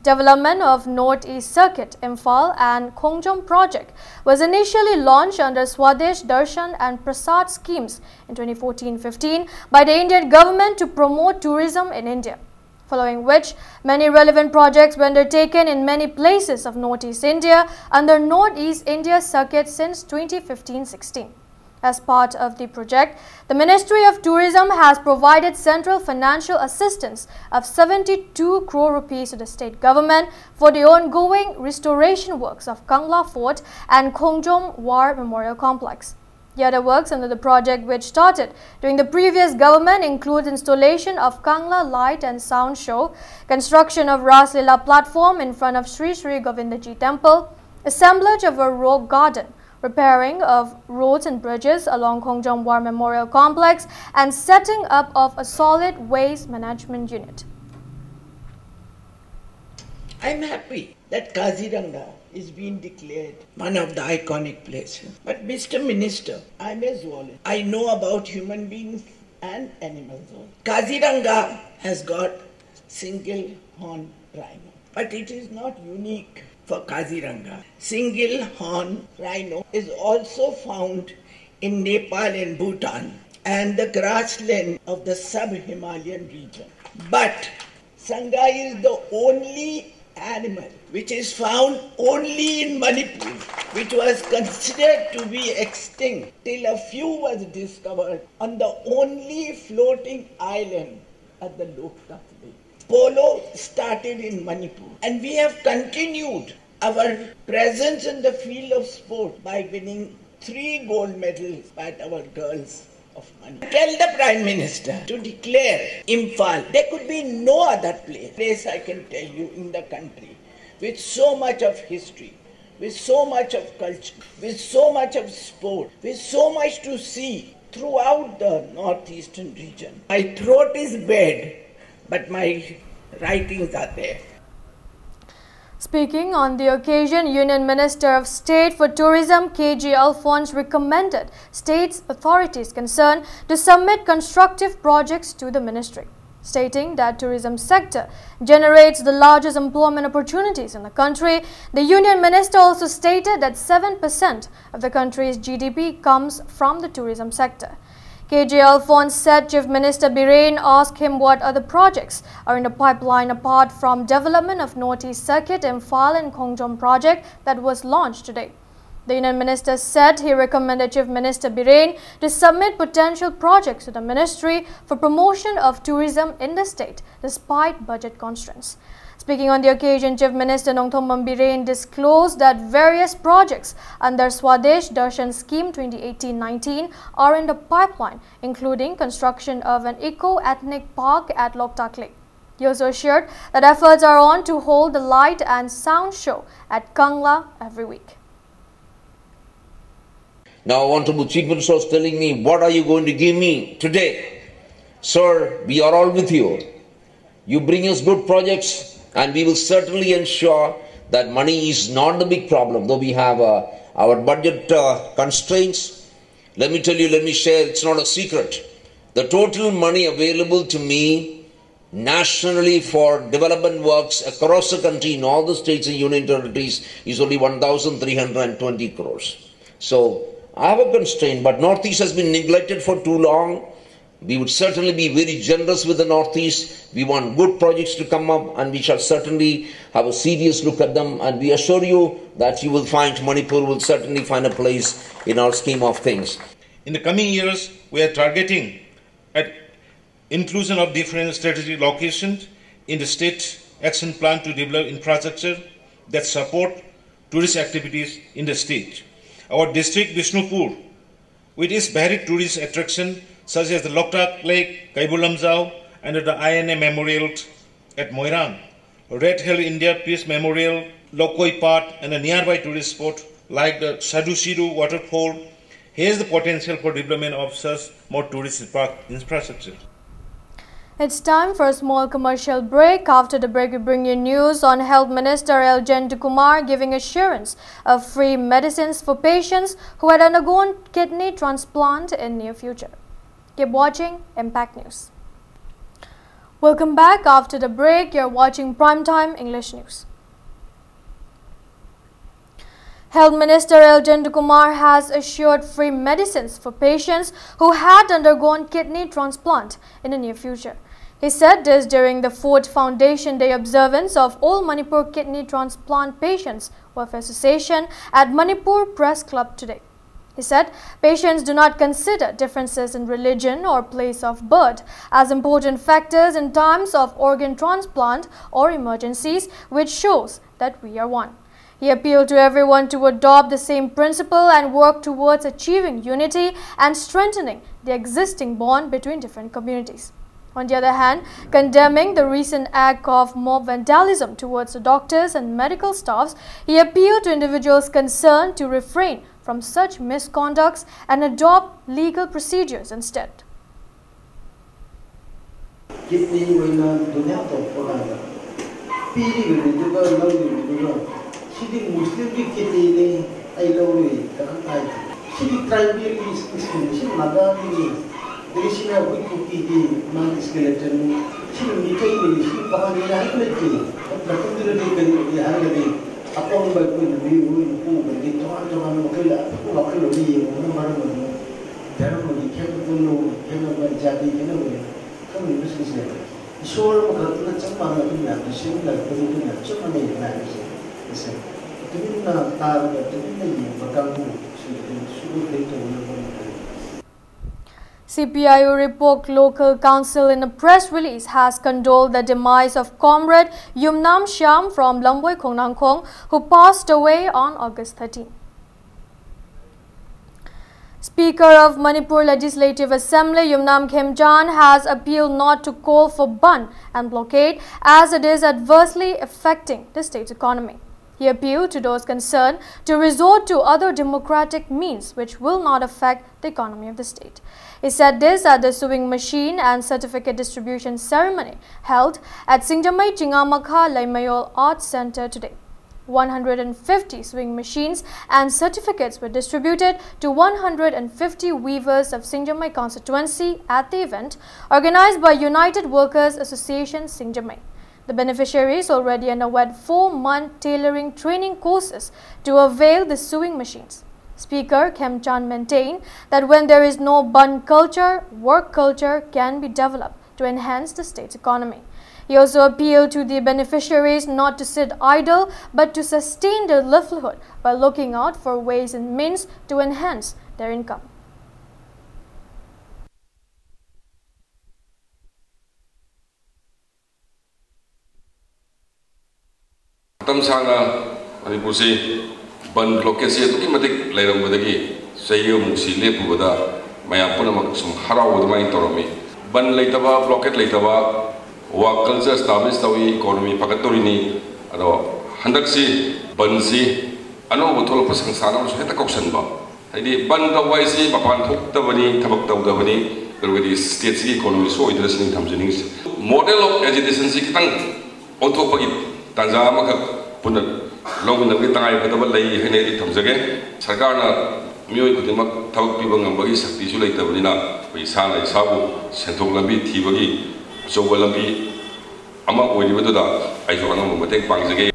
Development of North East Circuit, Imphal and Khongjom project was initially launched under Swadesh Darshan and Prasad schemes in twenty fourteen fifteen by the Indian government to promote tourism in India, following which many relevant projects were undertaken in many places of Northeast India under Northeast India Circuit since twenty fifteen sixteen. As part of the project, the Ministry of Tourism has provided central financial assistance of seventy-two crore rupees to the state government for the ongoing restoration works of Kangla Fort and Khongjom War Memorial Complex. The other works under the project, which started during the previous government, include installation of Kangla Light and Sound Show, construction of Ras Lila platform in front of Sri Sri Govindaji Temple, assemblage of a rock garden, repairing of roads and bridges along Khongjom War Memorial Complex, and setting up of a solid waste management unit. I'm happy that Kaziranga is being declared one of the iconic places. But Mister Minister, I'm a zoologist. I know about human beings and animals also. Kaziranga has got single horn rhino, but it is not unique for Kaziranga. Single horn rhino is also found in Nepal and Bhutan and the grassland of the sub-Himalayan region. But Sangha is the only animal which is found only in Manipur, which was considered to be extinct till a few was discovered on the only floating island at the Loktak Lake. Polo started in Manipur, and we have continued our presence in the field of sport by winning three gold medals by our girls of Manipur. Tell the Prime Minister to declare Imphal. There could be no other place, place I can tell you in the country with so much of history, with so much of culture, with so much of sport, with so much to see throughout the northeastern region. My throat is bad, but my writings are there. Speaking on the occasion, Union Minister of State for Tourism K J Alphonse recommended states authorities concerned to submit constructive projects to the ministry. Stating that tourism sector generates the largest employment opportunities in the country, the Union Minister also stated that seven percent of the country's G D P comes from the tourism sector. K J Alphonse said Chief Minister Biren asked him what other projects are in the pipeline apart from development of Northeast Circuit Imphal and Khongjom project that was launched today. The Union Minister said he recommended Chief Minister Biren to submit potential projects to the ministry for promotion of tourism in the state despite budget constraints. Speaking on the occasion, Chief Minister Nongthombam Biren disclosed that various projects under Swadesh Darshan Scheme twenty eighteen nineteen are in the pipeline, including construction of an eco-ethnic park at Loktak Lake. He also assured that efforts are on to hold the light and sound show at Kangla every week. Now, Honorable Chief Minister was telling me, "What are you going to give me today?" Sir, we are all with you. You bring us good projects, and we will certainly ensure that money is not the big problem, though we have uh, our budget uh, constraints. Let me tell you, let me share, it's not a secret. The total money available to me nationally for development works across the country in all the states and union territories is only one thousand three hundred twenty crores. So I have a constraint, but Northeast has been neglected for too long. We would certainly be very generous with the Northeast. We want good projects to come up, and we shall certainly have a serious look at them. And we assure you that you will find, Manipur will certainly find a place in our scheme of things. In the coming years, we are targeting at inclusion of different strategic locations in the state action plan to develop infrastructure that support tourist activities in the state. Our district, Bishnupur, with its varied tourist attraction such as the Loktak Lake, Kaibu Lamjao, and the I N A Memorial at Moirang, Red Hill India Peace Memorial, Lokoi Path, and a nearby tourist spot like the Sadhu Sidu waterfall, has the potential for development of such more tourist infra- infrastructure. It's time for a small commercial break. After the break, we bring you news on Health Minister L Jayantakumar giving assurance of free medicines for patients who had undergone kidney transplant in near future. Keep watching Impact News. Welcome back. After the break, you're watching Primetime English News. Health Minister L Jayantakumar has assured free medicines for patients who had undergone kidney transplant in the near future. He said this during the fourth Foundation Day observance of all Manipur kidney transplant patients Welfare Association at Manipur Press Club today. He said patients do not consider differences in religion or place of birth as important factors in times of organ transplant or emergencies, which shows that we are one. He appealed to everyone to adopt the same principle and work towards achieving unity and strengthening the existing bond between different communities. On the other hand, condemning the recent act of mob vandalism towards the doctors and medical staffs, he appealed to individuals concerned to refrain from such misconducts and adopt legal procedures instead. Kidney ꯑꯣꯏꯅ donate ꯇꯧꯔꯛꯄ ꯀꯥꯟꯗ ꯄꯤꯔꯤꯕꯅꯤꯗꯨꯒ ꯂꯧꯔꯤꯕꯗꯨꯒ, ꯁꯤꯗꯤ Muslimꯒꯤ kidneyꯅꯤ, ꯑꯩ ꯂꯧꯔꯨꯏ ꯀꯔꯝ ꯍꯥꯏ? ꯁꯤꯗꯤ tribal ꯁ꯭ꯀꯤꯝꯅꯤ, ꯁꯤ ꯅꯥꯒꯥꯒꯤꯅꯤ, ꯑꯗꯒꯤ ꯁꯤꯅ ꯑꯩꯈꯣꯏ ꯀꯨꯀꯤꯒꯤ ꯃꯥꯒꯤ skeletonꯅꯤ, ꯁꯤꯅ ꯃꯤꯇꯩꯒꯤꯅꯤ, ꯁꯤ ꯄꯥꯉꯜꯒꯤꯅꯤ ꯍꯥꯏꯕ ꯂꯩꯇꯦ꯫ ꯃꯇꯝꯗꯨꯗꯗꯤ ꯀꯔꯤ ꯑꯣꯏꯒꯦ ꯍꯥꯏꯔꯒꯗꯤ ꯑꯄꯪꯕ ꯑꯩꯈꯣꯏꯅ ꯃꯤꯑꯣꯏꯕ ꯑꯣꯏꯅ ꯄꯣꯛꯎꯕꯗꯒꯤ ꯇꯣꯉꯥꯟ ꯇꯣꯉꯥꯟꯕ ꯃꯈꯜ ꯑꯐꯕ ꯋꯥꯈꯜꯂꯣꯟꯗ ꯌꯦꯡꯕꯅ ꯃꯔꯝ ꯑꯣꯏꯗꯅ ꯙꯔꯃꯒꯤ ꯈꯦꯠꯅꯕ, ꯂꯣꯟꯒꯤ ꯈꯦꯠꯅꯕ, ꯖꯥꯇꯤ ꯈꯦꯠꯅꯕ ꯈꯪꯗꯕꯁꯤꯡꯁꯦ ꯏꯁꯣꯔ ꯑꯃꯈꯛꯇꯅ ꯆꯞ ꯃꯥꯟꯅꯕ ꯃꯌꯥꯝꯗꯨ ꯁꯦꯝꯃꯤꯟꯅꯔꯛꯄꯗꯨ ꯑꯩꯈꯣꯏ ꯃꯌꯥꯝ ꯆꯞ ꯃꯥꯟꯅꯩ ꯍꯥꯏꯕꯁꯦ, ꯃꯁꯦ ꯇꯨꯃꯤꯟꯅ ꯇꯥꯔꯒ ꯇꯨꯃꯤꯟꯅ ꯌꯦꯡꯕ ꯀꯥꯡꯕꯨꯁꯤꯡ ꯑꯗꯨ ꯁꯨꯒꯨꯝ ꯐꯦꯛ ꯇꯧꯅꯕ ꯍꯥꯏ꯫ C P I O Ri-Pok Local Council in a press release has condoled the demise of Comrade Yumnam Shyam from Lamboi Khongnangkhong, who passed away on August thirteen. Speaker of Manipur Legislative Assembly Yumnam Khemchand has appealed not to call for bandh and blockade as it is adversely affecting the state's economy. He appealed to those concerned to resort to other democratic means which will not affect the economy of the state. He said this at the sewing machine and certificate distribution ceremony held at Singjamei Chingamakha Leimayol Arts Centre today. One hundred and fifty sewing machines and certificates were distributed to one hundred and fifty weavers of Singjamei constituency at the event organized by United Workers Association Singjamei. The beneficiaries already underwent four-month tailoring training courses to avail the sewing machines. Speaker Khemchand maintained that when there is no bandh culture, work culture can be developed to enhance the state's economy. He also appealed to the beneficiaries not to sit idle but to sustain their livelihood by looking out for ways and means to enhance their income. ꯃꯇꯝ ꯁꯥꯡꯅ ꯃꯅꯤꯄꯨꯔꯁꯤ ꯕꯟ ꯕ꯭ꯂꯣꯀꯦꯠꯁꯤ ꯑꯗꯨꯛꯀꯤ ꯃꯇꯤꯛ ꯂꯩꯔꯝꯕꯗꯒꯤ ꯆꯍꯤ ꯑꯃꯃꯨꯛꯁꯤ ꯂꯦꯞꯄꯨꯕꯗ ꯃꯌꯥꯝ ꯄꯨꯝꯅꯃꯛ ꯁꯨꯝ ꯍꯔꯥꯎꯕ ꯑꯗꯨꯃꯥꯏꯅ ꯇꯧꯔꯝꯃꯤ꯫ ꯕꯟ ꯂꯩꯇꯕ, ꯕ꯭ꯂꯣꯀꯦꯠ ꯂꯩꯇꯕ, ꯋꯥꯔꯛ ꯀꯜꯆꯔ ꯏꯁꯇꯥꯕ꯭ꯂꯤꯁ ꯇꯧꯏ, ꯏꯀꯣꯅꯣꯃꯤ ꯐꯒꯠꯇꯧꯔꯤꯅꯤ꯫ ꯑꯗꯣ ꯍꯟꯗꯛꯁꯤ ꯕꯟꯁꯤ ꯑꯅꯧꯕ ꯊꯣꯛꯂꯛꯄ ꯁꯪꯁꯊꯥꯟ ꯑꯃꯁꯨ ꯍꯦꯛꯇ ꯀꯧꯁꯟꯕ꯫ ꯍꯥꯏꯗꯤ ꯕꯟ ꯇꯧꯕ ꯍꯥꯏꯁꯤ ꯃꯄꯥꯟ ꯊꯣꯛꯇꯕꯅꯤ, ꯊꯕꯛ ꯇꯧꯗꯕꯅꯤ, ꯑꯗꯨꯒꯗꯤ ꯁ꯭ꯇꯦꯠꯁꯤꯒꯤ ꯏꯀꯣꯅꯣꯃꯤ ꯁꯣꯛꯑꯣꯏꯗ꯭ꯔꯥ ꯁꯤꯅꯤ ꯊꯝꯖꯅꯤꯡꯉꯤꯁꯦ꯫ ꯃꯣꯗꯦꯜ ꯑꯣꯐ ꯑꯦꯖꯤꯇꯦꯁꯟꯁꯤ ꯈꯤꯇꯪ ꯑꯣꯟꯊꯣꯛꯄꯒꯤ ꯇꯥꯟꯖꯥ ꯑꯃꯈꯛ ꯄꯨꯟꯅ ꯂꯧꯃꯤꯟꯅꯕꯒꯤ ꯇꯉꯥꯏꯐꯗꯕ ꯂꯩ ꯍꯥꯏꯅ ꯑꯩꯗꯤ ꯊꯝꯖꯒꯦ꯫ ꯁꯔꯀꯥꯔꯅ ꯃꯤꯑꯣꯏ ꯈꯨꯗꯤꯡꯃꯛ ꯊꯕꯛ ꯄꯤꯕ ꯉꯝꯕꯒꯤ ꯁꯛꯇꯤꯁꯨ ꯂꯩꯇꯕꯅꯤꯅ ꯑꯩꯈꯣꯏ ꯏꯁꯥꯅ ꯏꯁꯥꯕꯨ ꯁꯦꯟꯊꯣꯛ ꯂꯝꯕꯤ ꯊꯤꯕꯒꯤ ꯑꯆꯧꯕ ꯂꯝꯕꯤ ꯑꯃ ꯑꯣꯏꯔꯤꯕꯗꯨꯗ ꯑꯩꯁꯨ ꯑꯉꯝꯕ ꯃꯇꯦꯡ ꯄꯥꯡꯖꯒꯦ꯫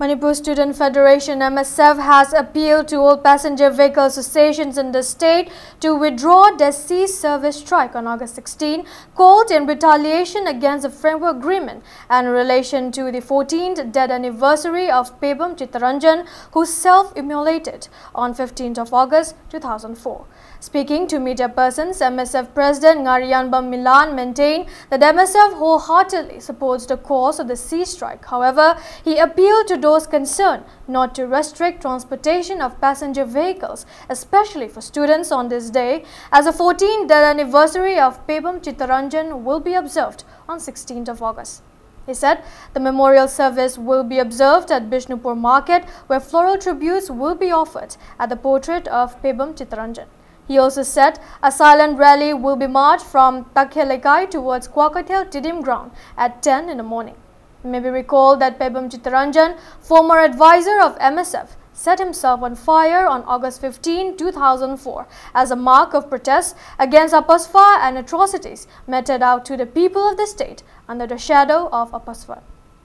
Manipur Student Federation, M S F, has appealed to all passenger vehicle associations in the state to withdraw their cease service strike on August sixteen, called in retaliation against the framework agreement and in relation to the fourteenth death anniversary of Pebam Chittaranjan, who self-immolated on fifteenth of August two thousand four. Speaking to media persons, M S F President Ngarianbam Milan maintained that M S F wholeheartedly supports the cause of the cease strike. However, he appealed to those concerned not to restrict transportation of passenger vehicles, especially for students on this day, as the fourteenth death anniversary of Pebam Chittaranjan will be observed on sixteenth of August. He said the memorial service will be observed at Bishnupur Market, where floral tributes will be offered at the portrait of Pebam Chittaranjan. He also said a silent rally will be marched from Takhe Lekai towards Kwakathel Tiddim Ground at ten in the morning. It may be recalled that Pebam Chittaranjan, former advisor of M S F, set himself on fire on August fifteen, two thousand four, as a mark of protest against APSFA and atrocities meted out to the people of the state under the shadow of APSFA.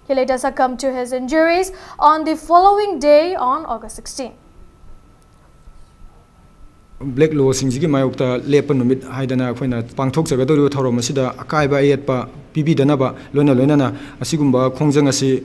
He later succumbed to his injuries on the following day, on August sixteen. Black ꯂꯣꯁꯤꯡꯁꯤꯒꯤ ꯃꯥꯌꯣꯛꯇ ꯂꯦꯞꯄ ꯅꯨꯃꯤꯠ ꯍꯥꯏꯗꯅ ꯑꯩꯈꯣꯏꯅ ꯄꯥꯡꯊꯣꯛꯆꯒꯗꯧꯔꯤꯕ ꯊꯧꯔꯝ ꯑꯁꯤꯗ ꯑꯀꯥꯏꯕ ꯑꯌꯦꯠꯄ ꯄꯤꯕꯤꯗꯅꯕ, ꯂꯣꯏꯅ ꯂꯣꯏꯅꯅ ꯑꯁꯤꯒꯨꯝꯕ ꯈꯣꯡꯖꯪ ꯑꯁꯤ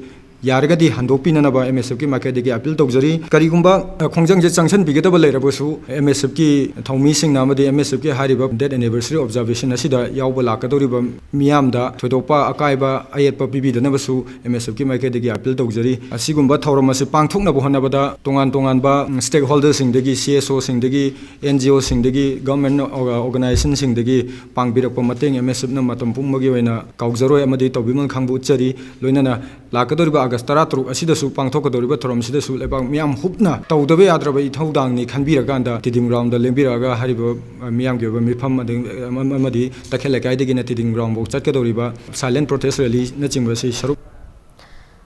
ꯌꯥꯔꯒꯗꯤ ꯍꯟꯗꯣꯛꯄꯤꯅꯅꯕ ꯑꯦꯝ ꯑꯦꯁ ꯑꯦꯐꯀꯤ ꯃꯥꯏꯀꯩꯗꯒꯤ ꯑꯥꯄꯤꯜ ꯇꯧꯖꯔꯤ꯫ ꯀꯔꯤꯒꯨꯝꯕ, ꯑ, ꯈꯣꯡꯖꯪꯁꯦ ꯆꯪꯁꯤꯟꯕꯤꯒꯗꯕ ꯂꯩꯔꯕꯁꯨ, ꯑꯦꯝ ꯑꯦꯁ ꯑꯦꯐꯀꯤ ꯊꯧꯃꯤꯁꯤꯡꯅ ꯑꯃꯗꯤ ꯑꯦꯝ ꯑꯦꯁ ꯑꯦꯐꯀꯤ ꯍꯥꯏꯔꯤꯕ death anniversary observation ꯑꯁꯤꯗ ꯌꯥꯎꯕ ꯂꯥꯛꯀꯗꯧꯔꯤꯕ ꯃꯤꯌꯥꯝꯗ ꯊꯣꯏꯗꯣꯛꯄ ꯑꯀꯥꯏꯕ ꯑꯌꯦꯠꯄ ꯄꯤꯕꯤꯗꯅꯕꯁꯨ ꯑꯦꯝ ꯑꯦꯁ ꯑꯦꯐꯀꯤ ꯃꯥꯏꯀꯩꯗꯒꯤ ꯑꯥꯄꯤꯜ ꯇꯧꯖꯔꯤ꯫ ꯑꯁꯤꯒꯨꯝꯕ ꯊꯧꯔꯝ ꯑꯁꯤ ꯄꯥꯡꯊꯣꯛꯅꯕ ꯍꯣꯠꯅꯕꯗ ꯇꯣꯉꯥꯟ ꯇꯣꯉꯥꯟꯕ, ꯎꯝ, stakeholderꯁꯤꯡꯗꯒꯤ, ꯁꯤ ꯑꯦꯁ ꯑꯣꯁꯤꯡꯗꯒꯤ, ꯑꯦꯟ ꯖꯤ ꯑꯣꯁꯤꯡꯗꯒꯤ, government organizationꯁꯤꯡꯗꯒꯤ ꯄꯥꯡꯕꯤꯔꯛꯄ ꯃꯇꯦꯡ ꯑꯦꯝ ꯑꯦꯁ ꯑꯦꯐꯅ ꯃꯇꯝ ꯄꯨꯝꯕꯒꯤ ꯑꯣꯏꯅ ꯀꯥꯎꯖꯔꯣꯏ ꯑꯃꯗꯤ ꯇꯧꯕꯤꯃꯜ ꯈꯥꯡꯕ ꯎꯠꯆꯔꯤ꯫ ꯂꯣꯏꯅꯅ ꯂꯥꯛꯀꯗꯧꯔꯤꯕ ꯑꯥꯒꯁ ꯇꯔꯥꯇꯔꯨꯛ ꯑꯁꯤꯗꯁꯨ ꯄꯥꯡꯊꯣꯛꯀꯗꯧꯔꯤꯕ ꯊꯧꯔꯝꯁꯤꯗꯁꯨ ꯂꯩꯕꯥꯛ ꯃꯤꯌꯥꯝ ꯍꯨꯞꯅ ꯇꯧꯗꯕ ꯌꯥꯗ꯭ꯔꯕ ꯏꯊꯧꯗꯥꯡꯅꯤ ꯈꯟꯕꯤꯔꯀꯥꯟꯗ ꯇꯤꯗꯤꯝ ꯒ꯭ꯔꯥꯎꯟꯗ ꯂꯦꯡꯕꯤꯔꯛꯑꯒ ꯍꯥꯏꯔꯤꯕ, ꯑ, ꯃꯤꯌꯥꯝꯒꯤ ꯑꯣꯏꯕ ꯃꯤꯐꯝ ꯑꯗꯒꯤ, ꯑꯃ-, ꯑꯃꯗꯤ ꯇꯈꯦꯜ ꯂꯩꯀꯥꯏꯗꯒꯤꯅ ꯇꯤꯗꯤꯝ ꯒ꯭ꯔꯥꯎꯟꯐꯥꯎ ꯆꯠꯀꯗꯧꯔꯤꯕ silent protest rallyꯅꯆꯤꯡꯕꯁꯤ ꯁꯔꯨꯛ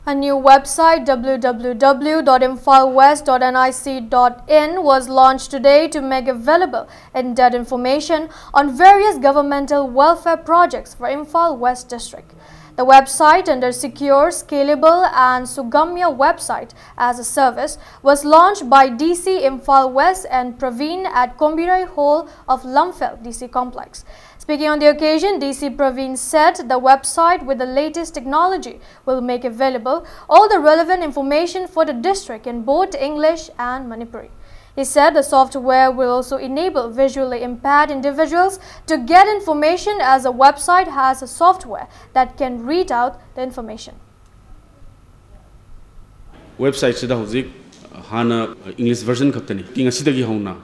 A new website, w w w dot imphal west dot n i c dot in, was launched today to make available in-depth information on various governmental welfare projects for Imphal West District. The website, under Secure, Scalable and Sugamya Website as a Service, was launched by D C Imphal West N Praveen at Kombirai Hall of Lamphel D C Complex. Speaking on the occasion, D C Praveen said the website with the latest technology will make available all the relevant information for the district in both English and Manipuri. He said the software will also enable visually impaired individuals to get information, as the website has a software that can read out the information. Websiteꯁꯤꯗ ꯍꯧꯖꯤꯛ ꯍꯥꯟꯅ English version ꯈꯛꯇꯅꯤ꯫ ꯇꯤꯡ ꯑꯁꯤꯗꯒꯤ ꯍꯧꯅ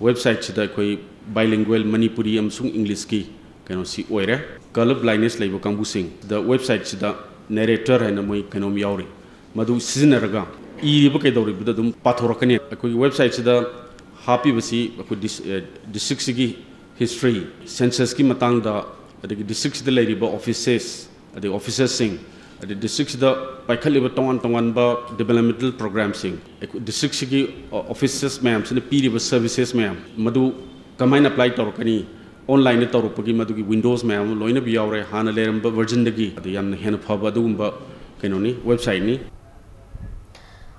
websiteꯁꯤꯗ ꯑꯩꯈꯣꯏ bilingual, Manipuri ꯑꯃꯁꯨꯡ Englishꯀꯤ ꯀꯩꯅꯣꯁꯤ ꯑꯣꯏꯔꯦ꯫ Color blindness ꯂꯩꯕ ꯀꯥꯡꯕꯨꯁꯤꯡꯗ websiteꯁꯤꯗ narrator ꯍꯥꯏꯅ ꯃꯣꯏ ꯀꯩꯅꯣꯝ ꯌꯥꯎꯔꯤ, ꯃꯗꯨ ꯁꯤꯖꯤꯟꯅꯔꯒ ꯏꯔꯤꯕ ꯀꯩꯗꯧꯔꯤꯕꯗ ꯑꯗꯨꯝ ꯄꯥꯊꯣꯔꯛꯀꯅꯤ꯫ ꯑꯩꯈꯣꯏꯒꯤ websiteꯁꯤꯗ ꯍꯥꯞꯄꯤꯕꯁꯤ ꯑꯩꯈꯣꯏ ꯗꯤꯁ-, ꯑꯦ, districtꯁꯤꯒꯤ history, censusꯀꯤ ꯃꯇꯥꯡꯗ, ꯑꯗꯒꯤ districtꯁꯤꯗ ꯂꯩꯔꯤꯕ offices, ꯑꯗꯩ officersꯁꯤꯡ, ꯑꯗꯩ districtꯁꯤꯗ ꯄꯥꯏꯈꯠꯂꯤꯕ ꯇꯣꯉꯥꯟ ꯇꯣꯉꯥꯟꯕ developmental programꯁꯤꯡ, ꯑꯩꯈꯣꯏ districtꯁꯤꯒꯤ, ꯑ, offices ꯃꯌꯥꯝꯁꯤꯅ ꯄꯤꯔꯤꯕ services ꯃꯌꯥꯝ, ꯃꯗꯨ ꯀꯃꯥꯏꯅ apply ꯇꯧꯔꯛꯀꯅꯤ, onlineꯗ ꯇꯧꯔꯛꯄꯒꯤ ꯃꯗꯨꯒꯤ windows ꯃꯌꯥꯝ ꯑꯃ ꯂꯣꯏꯅꯕꯤ ꯌꯥꯎꯔꯦ꯫ ꯍꯥꯟꯅ ꯂꯩꯔꯝꯕ versionꯗꯒꯤ ꯑꯗꯨ ꯌꯥꯝꯅ ꯍꯦꯟꯅ ꯐꯕ ꯑꯗꯨꯒꯨꯝꯕ ꯀꯩꯅꯣꯅꯤ, websiteꯅꯤ꯫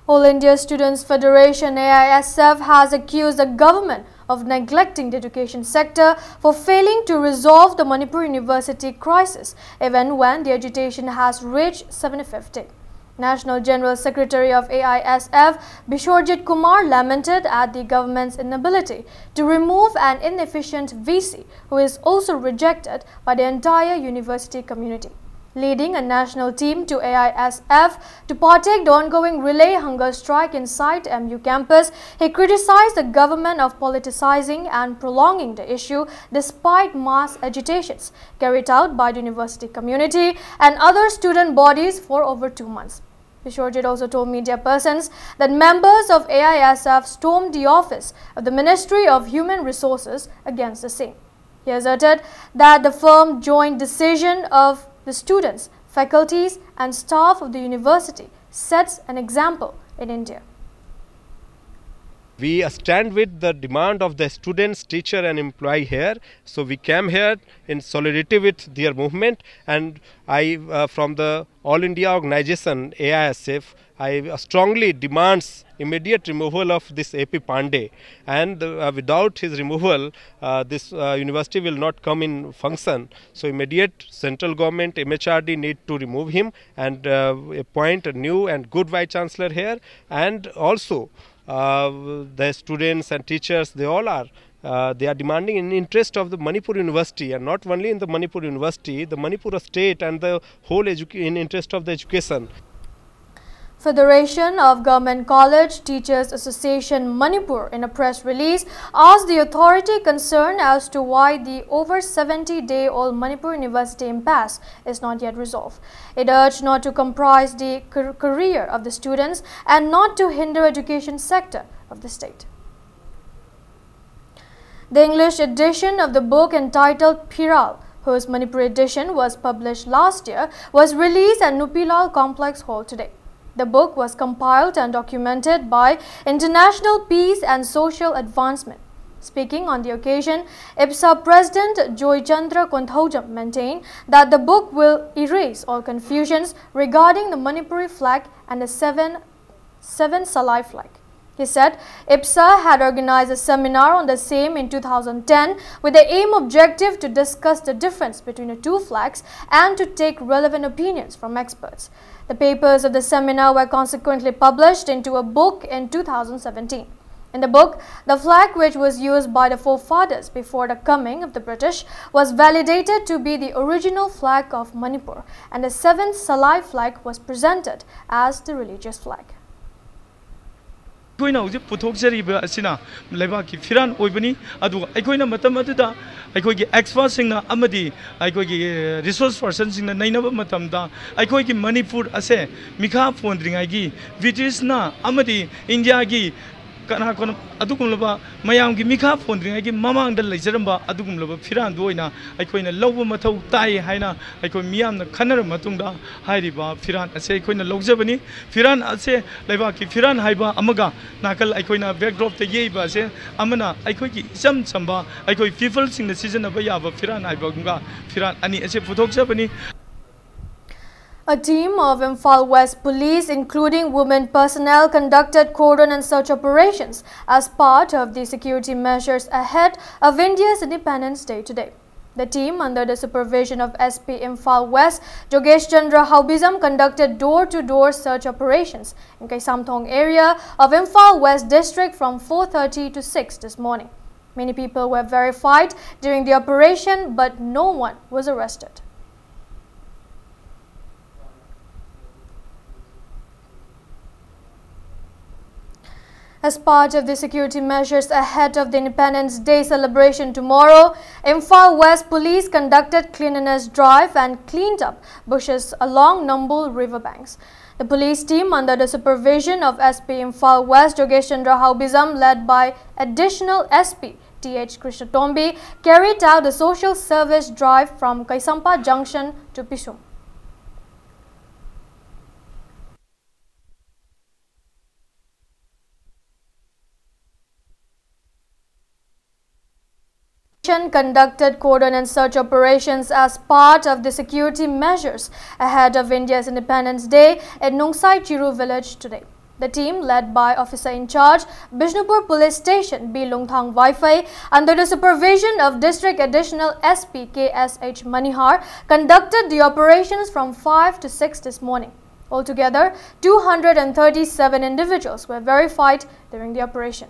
All India Students Federation, A I S F, has accused the government of neglecting the education sector, for failing to resolve the Manipur University crisis, even when the agitation has reached seventy-fifth day. National General Secretary of A I S F, Bishorjit Kumar, lamented at the government's inability to remove an inefficient V C who is also rejected by the entire university community. Leading a national team to A I S F to partake the ongoing relay hunger strike inside M U campus, he criticized the government of politicizing and prolonging the issue despite mass agitations carried out by the university community and other student bodies for over two months. Bishorjit also told media persons that members of A I S F stormed the office of the Ministry of Human Resources against the same. He asserted that the firm joint decision of the students, faculties, and staff of the university sets an example in India. We stand with the demand of the students, teacher and employee here. So we came here in solidarity with their movement, and I, uh, from the All India Organization, A I S F, I strongly demands immediate removal of this A P Pandey, and uh, without his removal, uh, this uh, university will not come in function. So immediate central government, M H R D need to remove him and uh, appoint a new and good vice chancellor here, and also uh, the students and teachers, they all are uh, they are demanding in interest of the Manipur University, and not only in the Manipur University, the Manipur state and the whole edu- in interest of the education. Federation of Government College Teachers Association Manipur, in a press release, asked the authority concerned as to why the over seventy day old Manipur University impasse is not yet resolved. It urged not to compromise the car- career of the students and not to hinder education sector of the state. The English edition of the book entitled Phiral, whose Manipuri edition was published last year, was released at Nupilal Complex Hall today. The book was compiled and documented by International Peace and Social Advancement. Speaking on the occasion, IPSA President Joy Chandra Konthoujam maintained that the book will erase all confusions regarding the Manipuri flag and the seven, seven Salai flag. He said IPSA had organized a seminar on the same in two thousand ten with the aim objective to discuss the difference between the two flags and to take relevant opinions from experts. The papers of the seminar were consequently published into a book in two thousand seventeen. In the book, the flag which was used by the forefathers before the coming of the British was validated to be the original flag of Manipur, and the seventh Salai flag was presented as the religious flag. ꯑꯩꯈꯣꯏꯅ ꯍꯧꯖꯤꯛ ꯄꯨꯊꯣꯛꯆꯔꯤꯕ ꯑꯁꯤꯅ ꯂꯩꯕꯥꯛꯀꯤ ꯐꯤꯔꯥꯟ ꯑꯣꯏꯕꯅꯤ꯫ ꯑꯗꯨꯒ ꯑꯩꯈꯣꯏꯅ ꯃꯇꯝ ꯑꯗꯨꯗ ꯑꯩꯈꯣꯏꯒꯤ ꯑꯦꯛꯁꯄꯔꯠꯁꯤꯡꯅ ꯑꯃꯗꯤ ꯑꯩꯈꯣꯏꯒꯤ ꯔꯤꯁꯣꯔꯁ ꯄꯔꯁꯟꯁꯤꯡꯅ ꯅꯩꯅꯕ ꯃꯇꯝꯗ ꯑꯩꯈꯣꯏꯒꯤ ꯃꯅꯤꯄꯨꯔ ꯑꯁꯦ ꯃꯤꯈꯥ ꯄꯣꯟꯗ꯭ꯔꯤꯉꯩꯒꯤ ꯕ꯭ꯔꯤꯇꯤꯁꯅ ꯑꯃꯗꯤ ꯏꯟꯗꯤꯌꯥꯒꯤ ꯀꯅꯥ ꯀꯅꯥ ꯑꯗꯨꯒꯨꯝꯂꯕ ꯃꯌꯥꯝꯒꯤ ꯃꯤꯈꯥ ꯄꯣꯟꯗ꯭ꯔꯤꯉꯩꯒꯤ ꯃꯃꯥꯡꯗ ꯂꯩꯖꯔꯝꯕ ꯑꯗꯨꯒꯨꯝꯂꯕ ꯐꯤꯔꯥꯟꯗꯨ ꯑꯣꯏꯅ ꯑꯩꯈꯣꯏꯅ ꯂꯧꯕ ꯃꯊꯧ ꯇꯥꯏ ꯍꯥꯏꯅ ꯑꯩꯈꯣꯏ ꯃꯤꯌꯥꯝꯅ ꯈꯟꯅꯔꯕ ꯃꯇꯨꯡꯗ ꯍꯥꯏꯔꯤꯕ ꯐꯤꯔꯥꯟ ꯑꯁꯦ ꯑꯩꯈꯣꯏꯅ ꯂꯧꯖꯕꯅꯤ꯫ ꯐꯤꯔꯥꯟ ꯑꯁꯦ ꯂꯩꯕꯥꯛꯀꯤ ꯐꯤꯔꯥꯟ ꯍꯥꯏꯕ ꯑꯃꯒ ꯅꯥꯀꯜ ꯑꯩꯈꯣꯏꯅ ꯕꯦꯛꯗ꯭ꯔꯣꯞꯇ ꯌꯦꯛꯏꯕ ꯑꯁꯦ ꯑꯃꯅ ꯑꯩꯈꯣꯏꯒꯤ ꯏꯆꯝ ꯆꯝꯕ ꯑꯩꯈꯣꯏ ꯄꯤꯄꯜꯁꯤꯡꯅ ꯁꯤꯖꯤꯟꯅꯕ ꯌꯥꯕ ꯐꯤꯔꯥꯟ ꯍꯥꯏꯕꯒ ꯐꯤꯔꯥꯟ ꯑꯅꯤ ꯑꯁꯦ ꯄꯨꯊꯣꯛꯆꯕꯅꯤ꯫ A team of Imphal West Police, including women personnel, conducted cordon and search operations as part of the security measures ahead of India's Independence Day today. The team, under the supervision of S P Imphal West, Jogesh Chandra Haubizam, conducted door-to-door search operations in Kaisamthong area of Imphal West district from four thirty to six this morning. Many people were verified during the operation, but no one was arrested. As part of the security measures ahead of the Independence Day celebration tomorrow, Imphal West Police conducted cleanliness drive and cleaned up bushes along Nambul river banks. The police team, under the supervision of S P Imphal West Jogesh Chandra Haubizam, led by Additional S P T H Krishnatombi, carried out the social service drive from Kaisampa Junction to Pisum. Conducted cordon and search operations as part of the security measures ahead of India's Independence Day at Nungsai Chiru village today. The team, led by Officer in Charge, Bishnupur Police Station, B Lungthang Vaifei, under the supervision of District Additional S P K S H Manihar, conducted the operations from five to six this morning. Altogether, two hundred and thirty-seven individuals were verified during the operation.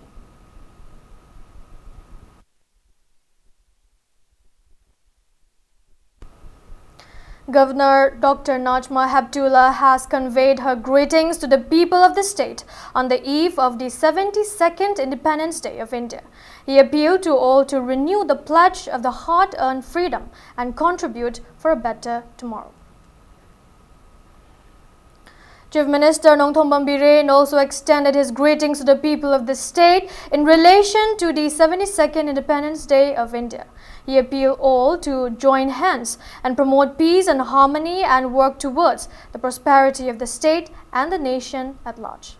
Governor Doctor Najma Heptulla has conveyed her greetings to the people of the state on the eve of the seventy-second Independence Day of India. He appealed to all to renew the pledge of the hard-earned freedom and contribute for a better tomorrow. Chief Minister Nongthombam Biren also extended his greetings to the people of the state in relation to the seventy-second Independence Day of India. He appealed all to join hands and promote peace and harmony and work towards the prosperity of the state and the nation at large.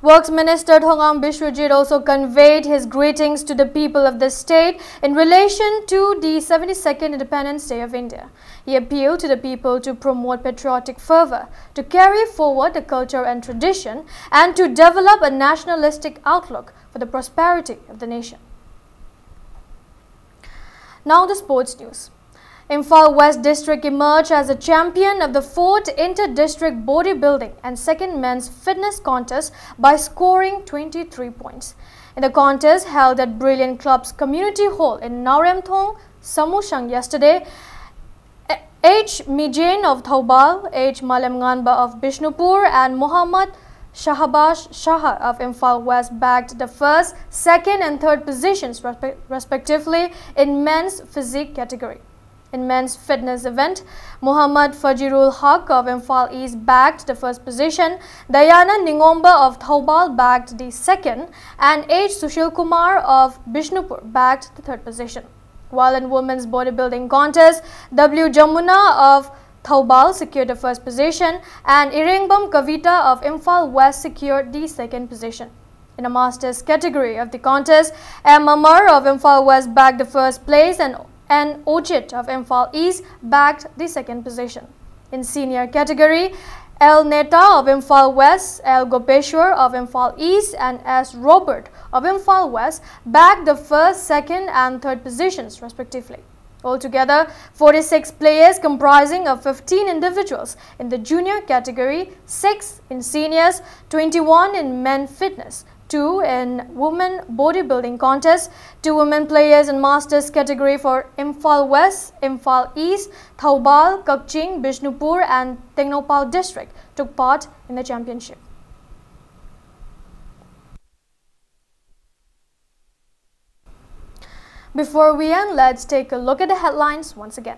Works Minister Thongam Biswajit also conveyed his greetings to the people of the state in relation to the seventy-second Independence Day of India. He appealed to the people to promote patriotic fervor, to carry forward the culture and tradition, and to develop a nationalistic outlook for the prosperity of the nation. Now the sports news. Imphal West District emerged as a champion of the fourth Inter-District Bodybuilding and Second Men's Fitness Contest by scoring twenty-three points. In the contest held at Brilliant Club's Community Hall in Naoremthong, Samushang yesterday, H Mijen of Thoubal, H Malemnganba of Bishnupur, and Mohammad Shahbaz Shah of Imphal West bagged the first, second and third positions respe-, respectively in men's physique category. In men's fitness event, Muhammad Fajirul Haq of Imphal East bagged the first position, Diana Ningomba of Thoubal bagged the second, and H Sushil Kumar of Bishnupur bagged the third position. While in women's bodybuilding contest, W Jamuna of Thoubal secured the first position and Irengbam Kavita of Imphal West secured the second position. In a masters category of the contest, M Amar of Imphal West bagged the first place and N Ojit of Imphal East bagged the second position. In senior category, L Netta of Imphal West, L Gopeshwar of Imphal East, and S Robert of Imphal West bagged the first, second, and third positions, respectively. Altogether, forty-six players comprising of fifteen individuals in the junior category, six in seniors, twenty-one in men fitness, two in women bodybuilding contest, two women players in masters category for Imphal West, Imphal East, Thoubal, Kakching, Bishnupur, and Tengnoupal district took part in the championship. Before we end, let's take a look at the headlines once again.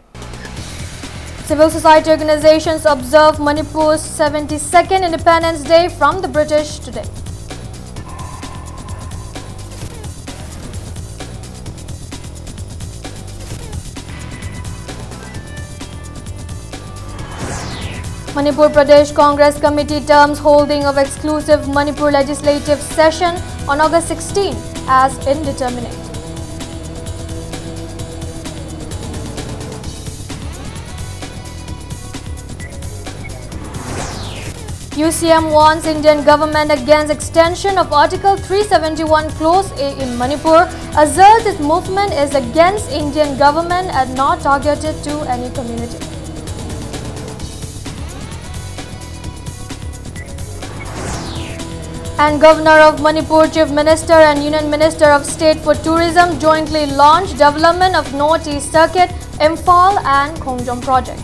Civil society organizations observe Manipur's seventy-second Independence Day from the British today. Manipur Pradesh Congress Committee terms holding of exclusive Manipur legislative session on August sixteen as indeterminate. U C M warns Indian government against extension of Article three seventy-one Clause A in Manipur, asserts its movement is against Indian government and not targeted to any community. And Governor of Manipur, Chief Minister and Union Minister of State for Tourism jointly launched development of North East Circuit, Imphal and Khongjom project.